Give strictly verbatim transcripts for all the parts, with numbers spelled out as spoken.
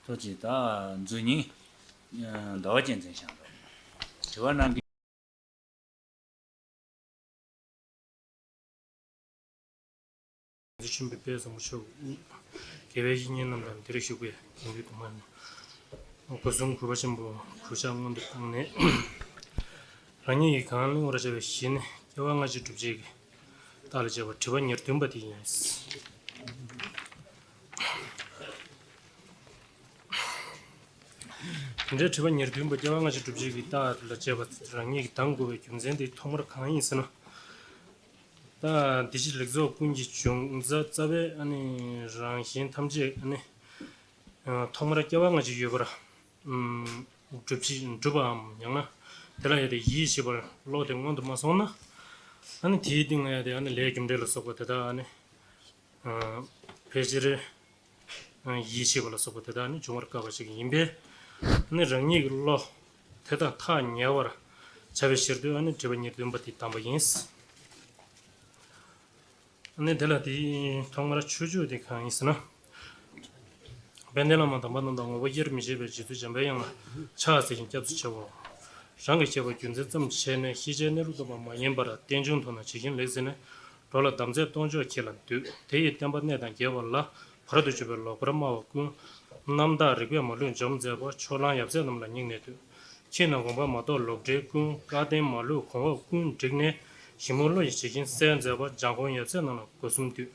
ཐུགས་རྗེ་ཆེ། ད་མཛོད་སྙིང་ཟླ་བ་རྒྱལ་མཚན་ཞང་དང་དྲི་བ་གནང་གི། ཆེན་པོའི་དཔལ་བཟང་པོ་མཆོག་དགེ་བའི་བཤེས་གཉེན་རྣམས་དང་འདིར་བཞུགས་པའི་དགེ་འདུན་དུ་མ་ཡིན་སྒོ་གསུམ་གུས་པ་ཆེན་པོ་གུས་ཕྱག་སྔོན་དུ་བཏང་ནས། རང་ཉིད་ཀྱིས་གང་གླེང་བར་བྱ་བའི་གཞི་ནི་སྐྱེ་བ་སྔ་ཕྱི་སྒྲུབ་བྱེད་ཀྱི་རྟགས་ལ་བྱ་བ་དྲི་བ་ཉེར་བདུན་པ་དེ་ཡིན། དེ་འདྲའི་དྲི་བ་ཉེར་བདུན་པ་སྐྱེ་བ་སྔ་ཕྱི་སྒྲུབ་བྱེད་ཀྱི་རྟགས་ལ་བྱ་བ་རང་ཉིད་ཀྱིས་གདམ་དགོས་པའི་རྒྱུ་མཚན་དེ་ཐོག་མར་གང་ཡིན་ཟེར་ན། ད་འདི་ཕྱི་ལེགས་ཚོགས་ཀུན་གྱི་འབྱུང་རྩ་རྩ་བའི་ཨ་ནི་རང་བཞིན་ཐམས་ཅད་ཨ་ནི་ཐོག་མར་སྐྱེ་བ་སྔ་ཕྱི་ཡོད་པར་སྒྲུབ་བྱེད་སྒྲུབ་པའམ་ཡང་ན་དེ་ལ་ཡོད་དེ་ཡིད་ཆེས་པར་བློ་དེ་སྔོན་དུ་མ་སོང་ན། ཨ་ནི་དེའི་སྟེང་ལ་ཡོད་དེ་ཨ་ནི་ལས་རྒྱུ་འབྲས་ལ་སོགས་པ་དེ་དག་ཨ་ནི་ཕལ་ཆེར་ཡིད་ཆེས་པ་ལ་སོགས་པ་དེ་དག་ཨ་ནི་འབྱུང་བར་དཀའ་བ་ཞིག་ཡིན་པས། ཨ་ནི་རང་ཉིད་ཀྱི་བློ་དེ་དག་ཐག་ཉེ་བར་བྱ་བའི་ཕྱིར་དུ་ཨ་ནི་དྲི་བ་ཉེར་བདུན་པ་དེ་གདམས་པ་ཡིན། ཨ་ནི་དེ་ལ་དེའི་ཐོག་མར་མཆོད་བརྗོད་དེ་གང་ཡིན་ཟེར་ན། དཔལ་ལྡན་བླ་མ་དམ་པ་རྣམས་དང་ངོ་བོ་དབྱེར་མི་ཕྱེད་པའི་རྗེ་བཙུན་འཇམ་པའི་དབྱངས་ལ་ཕྱག་འཚལ་ཞིང་སྐྱབས་སུ་མཆིའོ། རང་གི་བཤད་པ་རྒྱུ་མཚན་ཙམ་བྱས་ནས་ཤེས་བྱའི་གནས་ལུགས་སྟོན་པ་མ་ཡིན་པར་རྟེན་འབྱུང་དོན་དང་ཇི་བཞིན་ལེགས་གསན་ནས། འགྲོ་ལ་དམ་རྫས་གཏོང་ཕྱོགས་ཁྱེད་ལ་འདུད། དེ་ཡི་བསྟན་པ་གནས་དང་རྒྱས་པ་ལ། བར་དུ་གཅོད་པའི་ལོག་པར་སྨྲ་བ་ཀུན། རྣམ་དག་རིགས་པས་མ་ལུས་འཇོམས་མཛད་པ། ཕྱོགས་གླང་ཡབ་སྲས་རྣམས་ལ་སྙིང་ནས་འདུད། ཁྱེད་རྣམས་དགོངས་པ་མ་རྟོགས་ལོག་འདྲེན་ཀུན། བཀའ་བསྟན་མ་ལུས་གོང་འོག་ཀུན་བསྒྲིགས་ནས། ཞིབ་མོ་བློ་ཡིས་ཇི་བཞིན་གསལ་མཛད་པ། འཇམ་མགོན་ཡབ་སྲས་རྣམས་ལ་སྒོ་གསུམ་འདུད།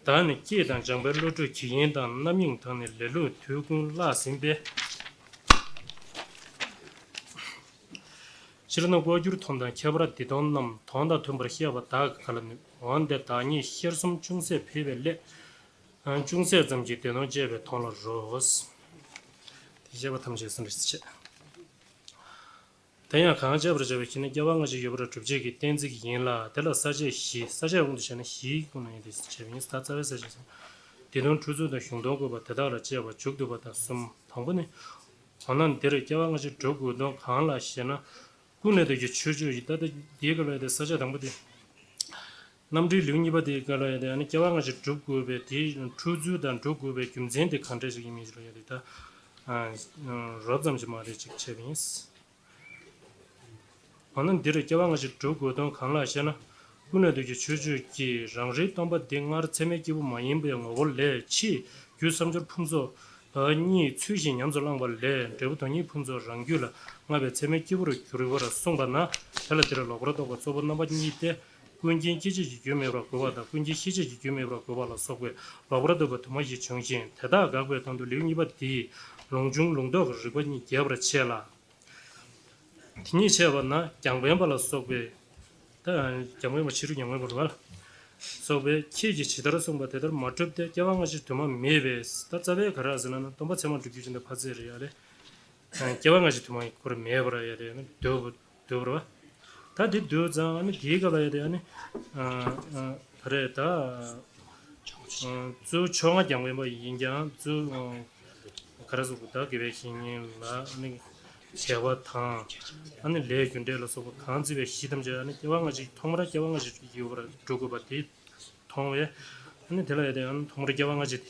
བདག་ནི་སྐྱེས་དང་སྦྱངས་པའི་བློ་གྲོས་ཀྱི་ཡིན་དང་། རྣམ་གཡེང་དང་ནི་ལེ་ལོས་དུས་ཀུན་བརླགས་ཟིན་པས། ཕྱིར་ན་ལྐོག་གྱུར་མཐོང་དང་ཁྱད་པར་འདི་སྟོང་རྣམས། དོན་དང་མཐུན་པར་ཤེས་པ་བདག་གིས་ག་ལ་ནུས། འོན་ཏེ་བདག་ཉིད་ཤེར་ཕྱིན་ཅུང་ཟད་ཕལ་པའི་སླད། ཅུང་ཟད་ཙམ་གྱིས་བདེན་དོན་དཔྱད་པའི་དོན་ལ་རོལ། དེ་བཤད་པ་ཐམས་ཅད་སུ་འདྲ་ཞིག་བྱེད། དེ་ཡང་གང་དཔྱད་པར་བྱ་བའི་ཕྱིར་ནི་སྐྱེ་བ་སྔ་ཕྱི་ཡོད་པར་སྒྲུབ་བྱེད་ཀྱི་གཏན་ཚིགས་ཡིན་ལ། དེ་ལ་ས་བཅད་བཞི། ས་བཅད་དབང་དུ་བྱས་ན་བཞིའི་ཁོངས་ནས་ཡིན་ཏེ་ཞེས་པ་ཡིན། ད་རྩ་བའི་ས་བཅད་ཟེར་ན། འདི་དོན་འཁྲུལ་རྩོད་དང་གཞུང་དོན་བཀོད་པ་དེ་དག་ལ་དཔྱད་པ་མཇུག་བསྡུ་བ་དང་གསུམ། དང་པོ་ནི། འོ་ན་འདིར་སྐྱེ་བ་སྔ་ཕྱི་སྒྲུབ་དགོས་དོན་གང་ལགས་ཞེ་ན། ཀུན་ནས་བདག་གི་ཆོས་སྤྱོད་ཡིན། ད་ལྟ་འདིའི་སྐབས་ལ་ཡོད་དེ་ས་བཅད་དང་པོ་དེ། རྣམ་འགྲེལ་ལེའུ་གཉིས་པ་དེའི་སྐབས་ལ་ཡོད་དེ་ཨ་ནི་སྐྱེ་བ་སྔ་ཕྱི་སྒྲུབ་དགོས་པའི་དེའི་འཁྲུལ་རྩོད་དང་སྒྲུབ་དགོས་པའི་རྒྱུ་མཚན་དེ་གང་འདྲ་ཞིག་ཡིན་མིན་ཞིག་ལ་ཡོད་དེ་ད། རོབ་ཙམ་ཞིག་མ་རེད་ཅིག་བྱས་པ་ཡིན། འོ་ན་འདིར་སྐྱེ་བ་སྔ་ཕྱི་སྒྲུབ་དགོས་དོན་གང་ལགས་ཞེ་ན། ཀུན་ནས་བདག་གི་ཆོས་སྤྱོད་ཀྱིས་རང་རིག་སྟོང་པ་འདི་སྔར་ཚད་མའི་སྐྱེས་བུ་མ་ཡིན་པའི་ངོ་བོ་ལས་ཕྱིས་རྒྱུ་བསམ་སྦྱོར་ཕུན་ཚོགས་གཉིས་ཚུལ་བཞིན་ཉམས་སུ་བླངས་པ་ལས་འབྲས་བུ་དོན་གཉིས་ཕུན་ཚོགས་རང་རྒྱུད་ལ་མངའ་བའི་ཚད་མའི་སྐྱེས་བུར་གྱུར་པར་གསུངས་པ་ན། དེ་ལ་འདིར་ལོག་པར་རྟོག་པ་གཙོ་བོ་རྣམ་པ་གཉིས་ཏེ། ཀུན་མཁྱེན་སྐྱེ་མཆེད་ཀྱི་རྒྱུ་མེད་པར་གོ་བ་དང་ཀུན་མཁྱེན་ཤེས་བྱེད་ཀྱི་རྒྱུ་མེད་པར་གོ་བ་ལ་སོགས་པའི་ལོག་པར་རྟོག་པ་དུ་མ་བཞི་འབྱུང་ཞིང་། དེ་དག་དགག་པའི་དོན་དུ་ལེའུ་གཉིས་པ་འདིས་ལུང་འབྱུང་ལུང་ལྡོག་གི་རིགས་པ་གཉིས་རྒྱས་པར་བྱས་ལ། དེ་གཉིས་འཆད་པ་ན་རྒྱང་འཕེན་པ་ལ་སོགས་པའི། ད་རྒྱང་འཕེན་པ་ཕྱི་རོལ་རྒྱང་འཕེན་པ་རེད་པ། སོགས་པས་ཁྱེད་ཀྱིས་ཇི་ལྟར་གསུངས་པ་དེ་ལྟར་མ་གྲུབ་སྟེ་སྐྱེ་བ་སྔ་ཕྱི་དུ་མ་མེད་པས། ད་རྩ་བའི་ག་རེ་ཟེར་ན་ན་སྟོང་པ་ཚད་མར་སྒྲུབ་རྒྱུ་ཅན་དུ་ཕར་ཚད་རེད་ཡ་རེད། སྐྱེ་བ་སྔ་ཕྱི་དུ་མ་ཁོ་ར་མེད་པ་ར་ཡ་རེད་ན་འདོད་འདོད་པ་རེད་པ། ད་དེ་འདོད་ཙང་ཨ་ནི་དེའི་སྐབས་ལ་ཡ་དེ་ཨ་ནི་ག་རེ་ད། གཙོ་བོ་ཕྱོགས་སྔ་རྒྱང་འཕེན་པ་ཡིན་ཀྱང་གཙོ་བོ་ག་རེ་ཟེར་དགོས་ད་དགེ་བའི་བཤེས་གཉེན་ལ་ཨ་ནི་བྱ་བ་དང་ཨ་ནི་ལས་རྒྱུ་འབྲས་ལ་སོགས་པ་གང་བརྩིས་པའི་གཞི་ཐམས་ཅད་ཨ་ནི་སྐྱེ་བ་སྔ་ཕྱི་ཐོག་མར་སྐྱེ་བ་སྔ་ཕྱི་ཡོད་པར་སྒྲུབ་དགོས་པ་དེ་མཐོང་བས་ཨ་ནི་དེ་ལ་ཡ་དེ་ཨ་ནི་ཐོག་མར་སྐྱེ་བ་སྔ་ཕྱི་དེ་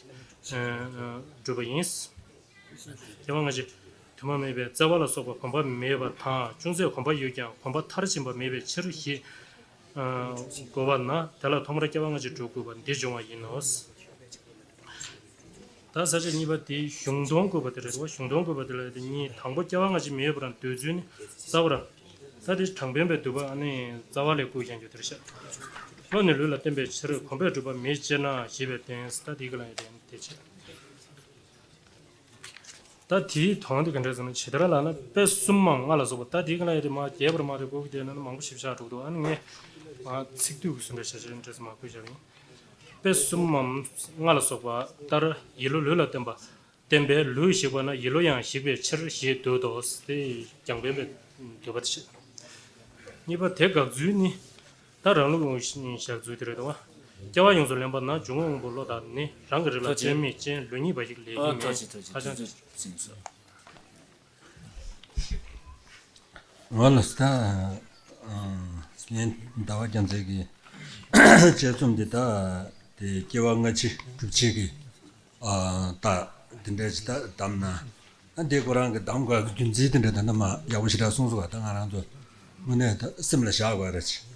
སྒྲུབ་པ་ཡིན། སྐྱེ་བ་སྔ་ཕྱི་དུ་མ་མེད་པའི་རྩ་བ་ལ་སོགས་པ་གོམས་པ་མེད་པ་དང་ཅུང་ཟད་གོམས་པ་ཡོད་ཀྱང་གོམས་པ་མཐར་ཕྱིན་པ་མེད་པའི་ཕྱིར་ཞེས་དགོས་པ་ན་དེ་ལ་ཐོག་མར་སྐྱེ་བ་སྔ་ཕྱི་སྒྲུབ་དགོས་པ་འདི་འབྱུང་བ་ཡིན་ནོ། ད་ས་བཅད་གཉིས་པ་དེ་གཞུང་དོན་བཀོད་པ་དེ་རེད་བ། གཞུང་དོན་བཀོད་པ་དེ་ལ་དེ་གཉིས་དང་པོ་སྐྱེ་བ་སྔ་ཕྱི་མེད་པར་འདོད་ཚུལ་ནི་རྩ་བར། ད་དེ་གྲངས་བསྟན་པའི་བསྡུས་པ་ཨ་ནི་རྩ་བ་ལས་བཀོད་ཀྱང་རྒྱུ་དེར་བཤད། བློ་ནི་ལུས་ལ་བརྟེན་པའི་ཕྱིར་གོམས་པས་གྲུབ་པ་མེད་ཅེ་ན་ཞེས་པའི་དོན་ད་དེ་ག་ལ་ཡོད་དེ་བཤད། ད་དེའི་དོན་དེ་ག་འདྲ་ཟེར་ན་ཇི་ལྟར་ལབ་ན་དཔེ་གསུམ་མམ་ལྔ་ལ་སོགས་པ་ད་དེའི་སྒང་ལ་ཡོད་དེ་མ་རྒྱས་པར་མ་རེད་གོ་གི་དེ་ན་མང་པོ་ཞིབ་ཆ་འགྲོ་གི་འདུག་ཨ་ནི་ངས་མ་ཚིག་སྡུད་ཀྱི་བཟོ་འདྲ་བྱ་བྱེད་འདྲ་ཟེར་མ་བཀོད་བཞག་ཡིན། དཔེ་གསུམ་མམ་ལྔ་ལ་སོགས་པ་ལྟར་ཡིད་བློ་ལུས་ལ་བརྟེན་པ་བརྟེན་པས་ལུས་ཞིག་པ་ན་ཡིད་བློ་ཡང་ཞིག་པའི་ཕྱིར་ཞེས་འདོད་དོ། དེ་རྒྱང་འཕེན་པའི་འདོད་པ་དེ་བཤད། གཉིས་པ་དེ་དགག་ཚུལ་ནི། ད་རང་ལུགས་བཞག་ཚུལ་དེ་རེད་དོ། སྐྱེ་བ་ཡོངས་སུ་ལེན་པ་ན་འབྱུང་བ་སྔོན་པོ་བློ་དང་ནི་རང་གི་རིགས་ལ་ཐོག་ཅན་མེད་ཅན་ལུས་གཉིས་པ་ཞིག་ལས་ཀྱི་མེད། ཧ་ཅང་། འོ་ལགས་ད། ངས་ཟླ་བ་རྒྱལ་མཚན་གྱི་དཔྱད་རྩོམ་འདི་ད་དེ་སྐྱེ་བ་སྔ་ཕྱི་སྒྲུབ་བྱེད་ཀྱི་ད་ དེ་འདྲ་ཅིག་ད་གདམས་ན། ཨ་འདི་ཁོ་རང་གི་གདམས་དགོས་ཀྱི་རྒྱུ་མཚན་དེ་འདྲ་ད་ནི་མ་ཡག་པོ་ཞེ་དྲག་གསུངས་སོང་བ། ད་ང་རང་ཚོ་དངོས་གནས་ད་སེམས་ལ་བཞག་དགོས་རེད།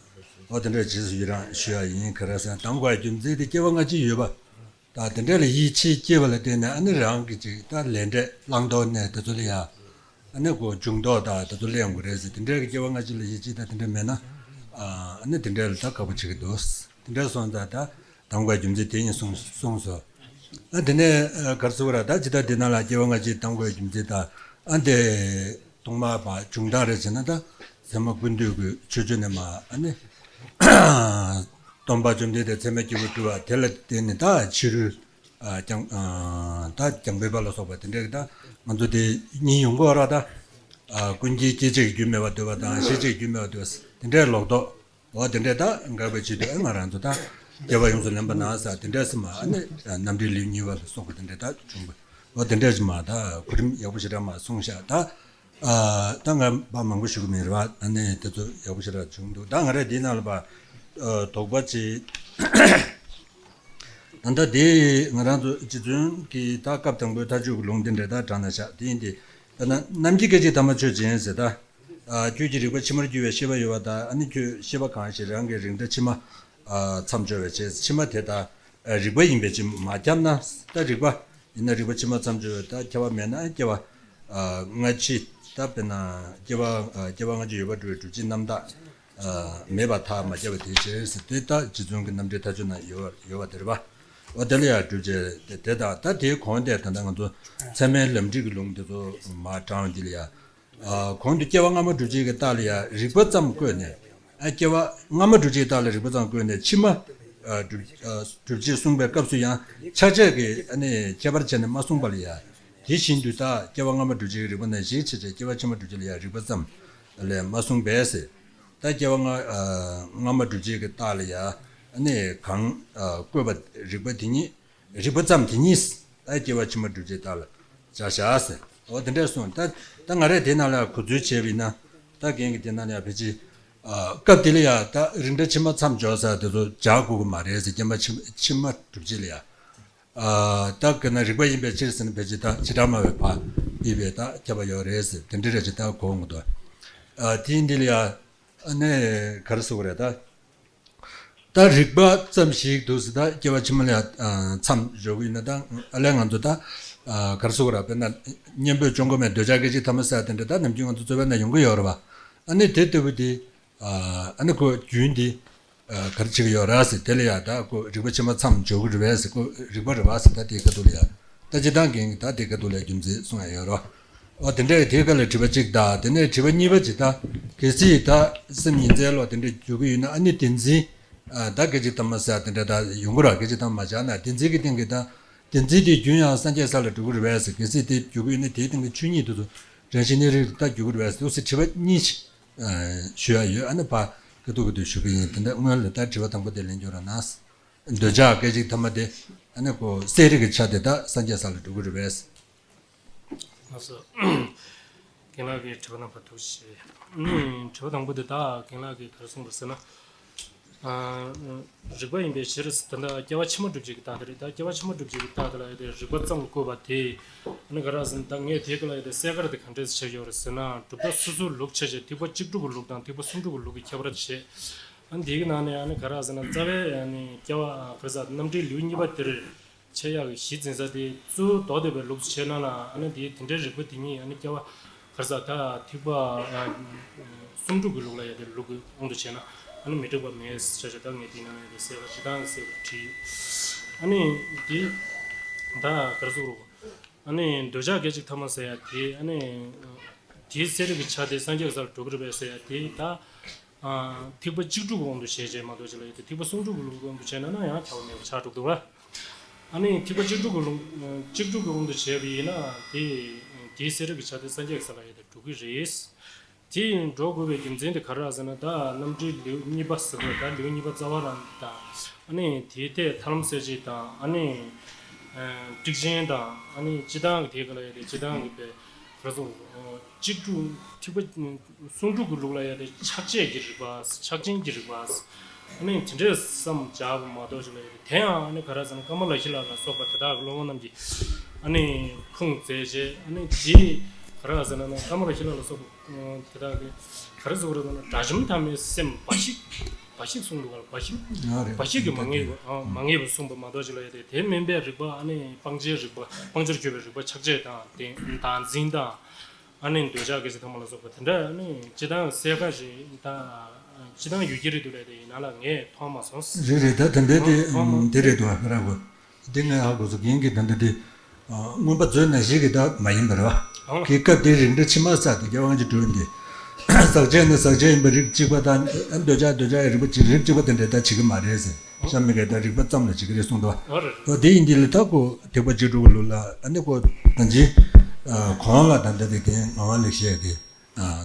འོ་དེ་འདྲ་རྗེས་སུ་ཡི་རང་ཞུ་ཡ་ཡིན། ག་རེ་ཟེར་ན་གདམས་དགོས་རྒྱུ་མཚན་དེ་སྐྱེ་བ་སྔ་ཕྱི་ཡོད་པ། ད་དེ་འདྲ་ལ་ཡིད་ཆེས་སྐྱེས་པ་ལ་བརྟེན་ནས་ཨ་ནི་རང་གི་ཅིག་ད་ལས་འབྲས་བླང་དོར་ནས་དེ་ཚོ་ལ་ཡ། ཨ་ནི་གོ་འཇུག་ལྡོག་ད་དེ་ཚོ་ལེན་དགོས་རེད་ཟེར། དེ་འདྲའི་གི་སྐྱེ་བ་སྔ་ཕྱི་ལ་ཡིད་ཆེས་ད་དེ་འདྲ་མེད་ན། ཨ་ནི་དེ་འདྲ་ལ་ད་ཁག་པོ་བྱེད་ཀྱི་འདུག། དེ་འདྲ་སོང་ཙང་ད་གདམས་དགོས་རྒྱུ་མཚན་དེ་ཡིན་གསུངས་གསུངས་སོ། ཨ་དེ་ནས་ཨ་ག་རེ་ཟེར་དགོས་རེད། ད་ཇི་ལྟར་འདི་ནང་ལ་སྐྱེ་བ་སྔ་ཕྱི་གདམས་དགོས་རྒྱུ་མཚན་ད་ཨ་འདི་ཐོག་མར་བ་བྱུང་སྟངས་རེད་ཟེར་ན། ད་ཚད་མ་ཀུན་བཏུས་ཀྱི་ཆོས་སྤྱོད་ནས་མ་ཨ་ནི་སྟོན་པ་བཅོམ་ལྡན་འདས་ཚད་མའི་སྐྱེས་བུ་སྤྲུལ་པ་དེ་ལ་བརྟེན་ནས་ད་ཕྱི་རོལ་ཨ་རྒྱང་ཨ་ད་རྒྱང་འཕེན་པ་ལ་སོགས་པ་དེ་འདྲའི་ད་ང་ཚོ་དེ་གཉིས་ཡོང་གི་ཡོད་རེད། ད་ཨ་ཀུན་མཁྱེན་སྐྱེ་མཆེད་ཀྱི་རྒྱུ་མེད་པར་འདོད་པ་དང་། ཤེས་བྱའི་རྒྱུ་མེད་པར་འདོད་པ་དེ་འདྲའི་ལོག་རྟོག་འོ་དེ་འདྲས་ད་འགག་པའི་ཆེད་དུ་ཨ་ང་རང་ཚོ་ད་སྐྱེ་བ་ཡོངས་སུ་ལེན་པ་ན་ཟེར་དེ་འདྲས་སེ་མ་ཨ་ནི་རྣམ་འགྲེལ་ལེའུ་གཉིས་པ་ལ་སོགས་པ་དེ་འདྲས་ད་བྱུང་བ། འོ་དེ་འདྲས་སེ་མ་ད་གོ་རིམ་ཡག་པོ་ཞེ་དྲག་མ་གསུངས་ཤག། ད་ཨ་ད་ང་པ་མང་པོ་ཞུ་གི་མེད་རེད་བ། ཨ་ནི་དེ་ཚོ་ཡག་པོ་ཞེ་དྲག་བྱུང་འདུག། ད་ང་རས་འདི་ནང་ལ་པ་ཨ་དོགས་པ་ཅིག། ད་ལྟ་དེ་ང་རང་ཚོ་རྗེ་བཙུན་གྱི་ད་སྐབས་དང་པོའི་མཐའ་དཔྱོད་ཀྱི་ལུང་དེ་འདྲས་ད་དྲངས་ན་ཤག། དེ་ཡིན་ཏེ་ད་ན་རྣམ་མཁྱེན་སྐད་ཅིག་ཐ་མ་ཆོས་ཅན་ཟེར་ད། ཨ་ཁྱོད་ཀྱི་རིག་པ་ཕྱི་མར་རྒྱུ་བའི་ཤེས་པ་ཡོད་པ་དང་། ཨ་ནི་ཁྱོད་ཤེས་པ་གང་ཞིག་རང་གི་རིགས་འདྲ་ཕྱི་མ་ཨ་མཚམས་སྦྱོར་བའི་ཕྱིར། ཕྱི་མ་དེ་དག་ཨ་རིག་པ་ཡིན་པའི་ཕྱིར་མ་ཁྱབ་ན། ད་རིག་པ་ཡིན་ན་རིག་པ་ཕྱི་མ་མཚམས་སྦྱོར་བའི་ད་ཁྱབ་པ་མེད་ན། སྐྱེ་བ་ཨ་སྔ་ཕྱི་ད་དཔེར་ན་སྐྱེ་བ་ཨ་སྐྱེ་བ་སྔ་ཕྱི་ཡོད་པར་གྲུབ་པའི་སྒྲུབ་བྱེད་རྣམ་དག་ཨ་མེད་པར་ཐལ། མ་ཁྱབ་པ་དེའི་ཕྱིར་ཟེར། དེ་ད་རྗེ་བཙུན་གྱི་རྣམ་འགྲེལ་མཐའ་དཔྱོད་ན་ཡོད་ཡོད་པ་དེ་རེད་པ། འོ་དེ་ལ་ཡང་སྒྲུབ་བྱེད་དེ་དེ་དང་། ད་དེའི་གོང་དེ་ད་ལྟ་ང་ཚོ་ཚད་མའི་ལམ་འབྲས་ཀྱི་ལུང་དེ་ཚོ་མར་དྲངས་འདི་ལ་ཡང་། ཨ་གོང་དུ་སྐྱེ་བ་སྔ་མ་སྒྲུབ་བྱེད་ཀྱི་རྟགས་ལ་ཡང་རིགས་པ་ཙམ་བཀོད་ནས། ཨ་སྐྱེ་བ་སྔ་མ་སྒྲུབ་བྱེད་ཀྱི་རྟགས་ལ་རིགས་པ་ཙམ་བཀོད་ནས། ཕྱི་མ་ཨ་སྒྲུབ་ཨ་སྒྲུབ་བྱེད་གསུངས་པའི་སྐབས་སུ་ཡང་ཕྱག་ཆད་ཀྱི་ཨ་ནི་ཁྱད་པར་བྱས་ནས་མ་གསུངས་པ་ལ་ཡང་། དེ་བཞིན་དུ་ད་སྐྱེ་བ་སྔ་མ་སྒྲུབ་བྱེད་ཀྱི་རིགས་པ་ནང་བཞིན་བྱས་བྱས་སྐྱེ་བ་ཕྱི་མ་སྒྲུབ་བྱེད་ལ་ཡང་རིགས་པ་ཙམ་ལས་མ་གསུངས་པས་ཟེར། ད་སྐྱེ་བ་སྔ་ཨ་སྔ་མ་སྒྲུབ་བྱེད་ཀྱི་རྟགས་ལ་ཡང་ཨ་ནི་གང་ཨ་བཀོད་པ་རིགས་པ་དེ་ཉིད། རིགས་པ་ཙམ་དེ་ཉིད་ད་སྐྱེ་བ་ཕྱི་མ་སྒྲུབ་བྱེད་རྟགས་ལ་བྱ་བཞག་ཟེར། འོ་དེ་འདྲས་གསུངས། ད་ད་ང་རས་དེ་ནང་ལ་གོ་ཚུལ་བྱས་པ་ཡིན་ན། ད་རྒན་གྱིས་དེ་ནང་ལ་ཡང་ཕལ་ཆེར་ཨ་སྐབས་དེ་ལ་ཡང་ད་རིགས་འདྲ་ཕྱི་མ་མཚམས་སྦྱོར་ཟེར་དེ་ཚོ་སྦྱར་དགོས་ཀྱི་མ་རེད་ཟེར། སྐྱེ་བ་ཕྱི་ཕྱི་མ་སྒྲུབ་བྱེད་ལ་ཡང་། ཨ་ད་ག་ན་རིགས་པ་ཡིན་པའི་ཕྱིར་ཟེར་ན་ཕལ་ཆེར་ད་བྱེ་བྲག་སྨྲ་བའི་བར་ཡིན་པའི་ད་ཁྱབ་པ་ཡོད་རེད་ཟེར། དེ་འདྲ་རེད་ཅེས་ད་གོ་འོང་གི་འདུག། ཨ་དེ་འདི་ལ་ཡང་ཨ་ནི་ག་རེ་ཟེར་དགོས་རེད་ད། ད་རིགས་པ་ཙམ་ཞིག་འདུག་ཟེར། ད་སྐྱེ་བ་ཕྱི་མ་ལ་ཡང་མཚམས་སྦྱོར་གྱི་ཡིན་ན། ད་ཨ་ལས་ང་ཚོ་ད་ག་རེ་ཟེར་དགོས་རེད། དཔེར་ན་གཉེན་པོས་སྐྱོང་དགོས་མེད། འདོད་ཆགས་སྐད་ཅིག་ཐ་མ་ཟེར་དེ་འདྲ་ད་ནམ་རྒྱུན་ང་ཚོ་རྩོད་པའི་ནང་ཡོང་གི་ཡོད་རེད་པ། ཨ་ནི་དེ་ལྟ་བུ་དེ་ཨ་ནི་ཁོ་རྒྱུན་དེ་ག་རེ་བྱེད་ཀྱི་ཡོད་རེད་ཟེར། དེ་ལ་ཡང་ད་ཁོ་རིགས་པ་ཕྱི་མ་མཚམས་སྦྱོར་གྱི་རེད་པས་ཟེར། ཁོ་རིགས་པ་རེད་པ་ཟེར། ད་དེའི་ཁ་ཐུག་ལ་ཡང་ད་སྤྱིར་བཏང་གི་ད་དེའི་ཁ་ཐུག་ལ་རྒྱུ་མཚན་གསུང་ཡ་ཡོད་རེད། འོ་དེ་འདྲའི་དེའི་སྐབས་ལ་དྲི་བ་གཅིག་དང་། དེ་ནས་དྲི་བ་གཉིས་པ་ཅིག། ད་གལ་སྲིད་ད་སེམས་ཉིད་མཚན་ལོག་དེ་འདྲ་འཇུག་གི་ཡོད་ན། ཨ་ནི་བདེན་འཛིན་ཨ་ད་སྐད་ཅིག་ཐ་མ་ཟེར་དེ་འདྲ་ད་ཡོང་གི་རེད། སྐད་ཅིག་ཐ་མ་མ་སྦྱར་ན། བདེན་འཛིན་གྱི་སྟེང་གི་ད་བདེན་འཛིན་དེ་རྒྱུན་ཡང་སངས་རྒྱས་ས་ལ་འགྲོ་གི་རེད་པས་ཟེར། གལ་སྲིད་དེ་འཇུག་གི་ཡོད་ན་དེའི་སྟེང་གི་ཆོས་ཉིད་དེ་ཚོ་རང་བཞིན་གནས་རིགས་ད་འཇུག་གི་རེད་པས་ཟེར། འདུག་སེ་དྲི་བ་གཉིས་ཅིག་ཨ་ཞུ་ཡ་ཡོད། ཨ་ནི་ཕར་ཁ་ཐུག་ཁ་ཐུག་ཞུ་གི་ཡིན། དེ་འདྲ་སྔོན་ལ་ད་དྲི་བ་དང་པོ་དེ་ལན་རྒྱག་རོགས་གནང་། འདོད་ཆགས་སྐད་ཅིག་ཐ་མ་དེ་ཨ་ནི་ཁོ་གསལ་རིག་གི་ཆ་དེ་ད་སངས་རྒྱས་ས་ལ་འགྲོ་གི་རེད་པས། ལགས་སོ། རྒན་ལགས་ཀྱི་དྲི་བ་རྣམ་པ་ཐུགས་རྗེ་ཆེ། ཨ་ནི་དྲི་བ་དང་པོ་དེ་ད་རྒན་ལགས་ཀྱིས་ག་རེ་གསུངས་པ་ཟེར་ན། ཨ་རིགས་པ་ཡིན་པའི་ཕྱིར། ད་ལྟ་སྐྱེ་བ་ཕྱི་མ་སྒྲུབ་བྱེད་ཀྱི་རྟགས་དེ་རེད། ད་སྐྱེ་བ་ཕྱི་མ་སྒྲུབ་བྱེད་ཀྱི་རྟགས་དེ་ལ་ཡོད་དེ་རིགས་པ་ཙམ་བཀོད་པ་དེ། ཨ་ནི་ག་རེ་ཟེར་ན། ད་ངས་དེའི་སྐོར་ལ་ཡོད་དེ་གསལ་ཁ་དེ་ག་འདྲས་སེ་ཕྱེ་ཡོད་རེད་ཟེར་ན། གྲུབ་མཐའ་སོ་སོའི་ལུགས་ཕྱེ་བྱས་ཐེག་པ་གཅིག་དྲུག་གི་ལུགས་དང་ཐེག་པ་གསུམ་དྲུག་གི་ལུགས་ཀྱི་ཁྱད་པར་བྱས། ཨ་ནི་དེའི་ནང་ནས་ཨ་ནི་ག་རེ་ཟེར་ན། རྩ་བའི་ཨ་ནི་སྐྱེ་བ་ག་རེ་ཟེར། རྣམ་འགྲེལ་ལེའུ་གཉིས་པ་དེར་ཕྱེ་ཡག་གི་གཞི་འཛིན་ས་དེ་གཙོ་བོ་མདོ་སྡེ་པའི་ལུགས་སུ་བྱས་ན་ལ། ཨ་ནི་དེ་དེ་འདྲའི་རིགས་པ་དེ་ཉིད་ཨ་ནི་སྐྱེ་བ་ག་རེ་ཟེར། ད་ཐེག་པ་ཨ་གསུམ་དྲུག་གི་ལུགས་ལ་ཡོད་དེ་ལུགས་ཀྱི་དབང་དུ་བྱས་ན་ཨ་ནི་མི་འགྲིག་པ་མེད་ཟེར་བྱས། ད་ངས་དེའི་ནང་ལ་ཡོད་དེ་གསལ་ཁ་ཇི་ལྟར་གསལ་པོ་བྲིས། ཨ་ནི་དེ་ད་ག་རེ་ཟེར་རོ། ཨ་ནི་འདོད་ཆགས་སྐད་ཅིག་ཐ་མ་ཟེར་ཡ་དེ། ཨ་ནི་དེའི་གསལ་རིག་གི་ཆ་དེ་སངས་རྒྱས་ས་ལ་འགྲོ་གི་རེད་པས་ཟེར་ཡ་དེ། ད་ཨ་ཐེག་པ་གཅིག་དྲུག་གི་དབང་དུ་བྱས་བྱས་མ་གཏོགས་ཅི་ལ་ཡོད་དེ། ཐེག་པ་གསུམ་དྲུག་གི་ལུགས་དབང་དུ་བྱས་ན་ན་ཡང་ཁྱབ་པ་མེད་པ་ཆགས་འགྲོ་གི་འདུག་བ། ཨ་ནི་ཐེག་པ་གཅིག་དྲུག་གི་ལུགས་གཅིག་དྲུག་གི་དབང་དུ་བྱས་པ་ཡིན་ན་དེ་དེའི་གསལ་རིག་གི་ཆ་དེ་སངས་རྒྱས་ས་ལ་ཡོད་དེ་འགྲོ་གི་རེད། དེ་འགྲོ་དགོས་པའི་རྒྱུ་མཚན་དེ་ག་རེ་ཟེར་ན། ད་རྣམ་འགྲེལ་ལེའུ་གཉིས་པ་ཟེར་བ། ད་ལེའུ་གཉིས་པ་རྩ་བ་རང་དང་། ཨ་ནི་དེའི་ཐད་ཐར་ལམ་གསལ་བྱེད་དང་། ཨ་ནི་ཨ་ཊཱིཀ་ཆེན་དང་། ཨ་ནི་སྤྱིར་བཏང་གི་དེ་ག་ལ་ཡོད་དེ་སྤྱིར་བཏང་གི་པའི་ག་རེ་ཟེར། གཅིག་དྲུག་ཐེག་པ་གསུམ་དྲུག་གི་ལུགས་ལ་ཡོད་དེ་ཕྱག་རྒྱའི་རིགས་པ། ཕྱག་ཆེན་གྱི་རིགས་པ། ཨ་ནི་དེ་འདྲས་བསམ་བྱ་བ་མ་གཏོགས་ཅི་ལ་ཡོད་དེ། དེ་ཡང་ཨ་ནི་ག་རེ་ཟེར་ན། ཀ་མ་ལ་ཤཱི་ལ་ལ་སོགས་པ་དེ་དག་གི་སློབ་དཔོན་རྣམས་ཀྱིས་ ཨ་ནི་ཁུངས་བཙལ་བྱས། ཨ་ནི་དེ་ག་རེ་ཟེར་ན་ན། ཀ་མ་ལ་ཤཱི་ལ་ལ་སོགས་པ་དེ་དག་གིས་ག་རེ་ཟེར་དགོས་རེད་ཟེར་ན། དགྲ་བཅོམ་ཐ་མའི་སེམས་འབའ་ཞིག་འབའ་ཞིག་གསུངས་འདུག་ག་འབའ་ཞིག་ཨ་རེད། འབའ་ཞིག་གིས་མ་ངེས་པ། ཨ། མ་ངེས་པ་གསུངས་པ་མ་གཏོགས་ཅིག་ལ་ཡ་དེ། དེ་མིན་པའི་རིགས་པ། ཨ་ནི་སྤང་བྱའི་རིགས་པ། སྤང་བྱར་གྱུར་པའི་རིགས་པ་ཕྱག་རྒྱ་དང་། བདག་འཛིན་དང་། ཨ་ནི་འདོད་ཆགས་སྐྱེ་མཆེད་ཐ་མ་ལ་སོགས་པ་དེ་འདྲ། ཨ་ནི་སྤྱིར་བཏང་གསལ་ཁ་ཞིག་དང་། སྤྱིར་བཏང་ཡོད་ཀྱི་རེད་འདུག་ལབ་དེ་ཡིན་ན་ལ་ངས་མཐོང་མ་སོང་། རེད་རེད། ད་དེ་འདྲ་དེ་མཐོང་མ་དེ་རེད་འདུག་ཨ། ཁ་ར་གོ། འདི་ངས་ཧ་གོ་སོང་། རྒན་གྱིས་ད་ལྟ་དེ་མངོན་པ་མཛོད་ནང་བཞིན་གྱི་ད་མ་ཡིན་པ་རེད་བ། གི་སྐབས་དེའི་རིགས་འདྲ་ཕྱི་མ་ས་དེ་རྒྱལ་དབང་གི་སྒྲུབ་འདི། ཟག་བཅས་ནི་ཟག་བཅས་ཡིན་པའི་རིགས་གཅིག་པ་དང་། འདོད་ཆགས་འདོད་ཆགས་ཡིན་རིགས་པ་གཅིག་རིགས་གཅིག་པ་དེ་འདྲ་ད་བྱེད་ཀྱི་མ་རེད་ཟེར། གཤམ་མི་ག་ད་རིགས་པ་ཙམ་ལ་བྱེད་ཀྱི་རེད་གསུངས་འདུག་བ། འོ་དེ་ཡིན་དེ་ལ་ད་ཁོ་ཐེག་པ་ཆེ་དྲུག་གི་ལུགས་ལ། ཨ་ནི་ཁོ་ད་ཅི་གོང་ལ་ད་ལྟ་དེ་རྒན་ངག་དབང་ལེགས་བཤད་ཀྱིས་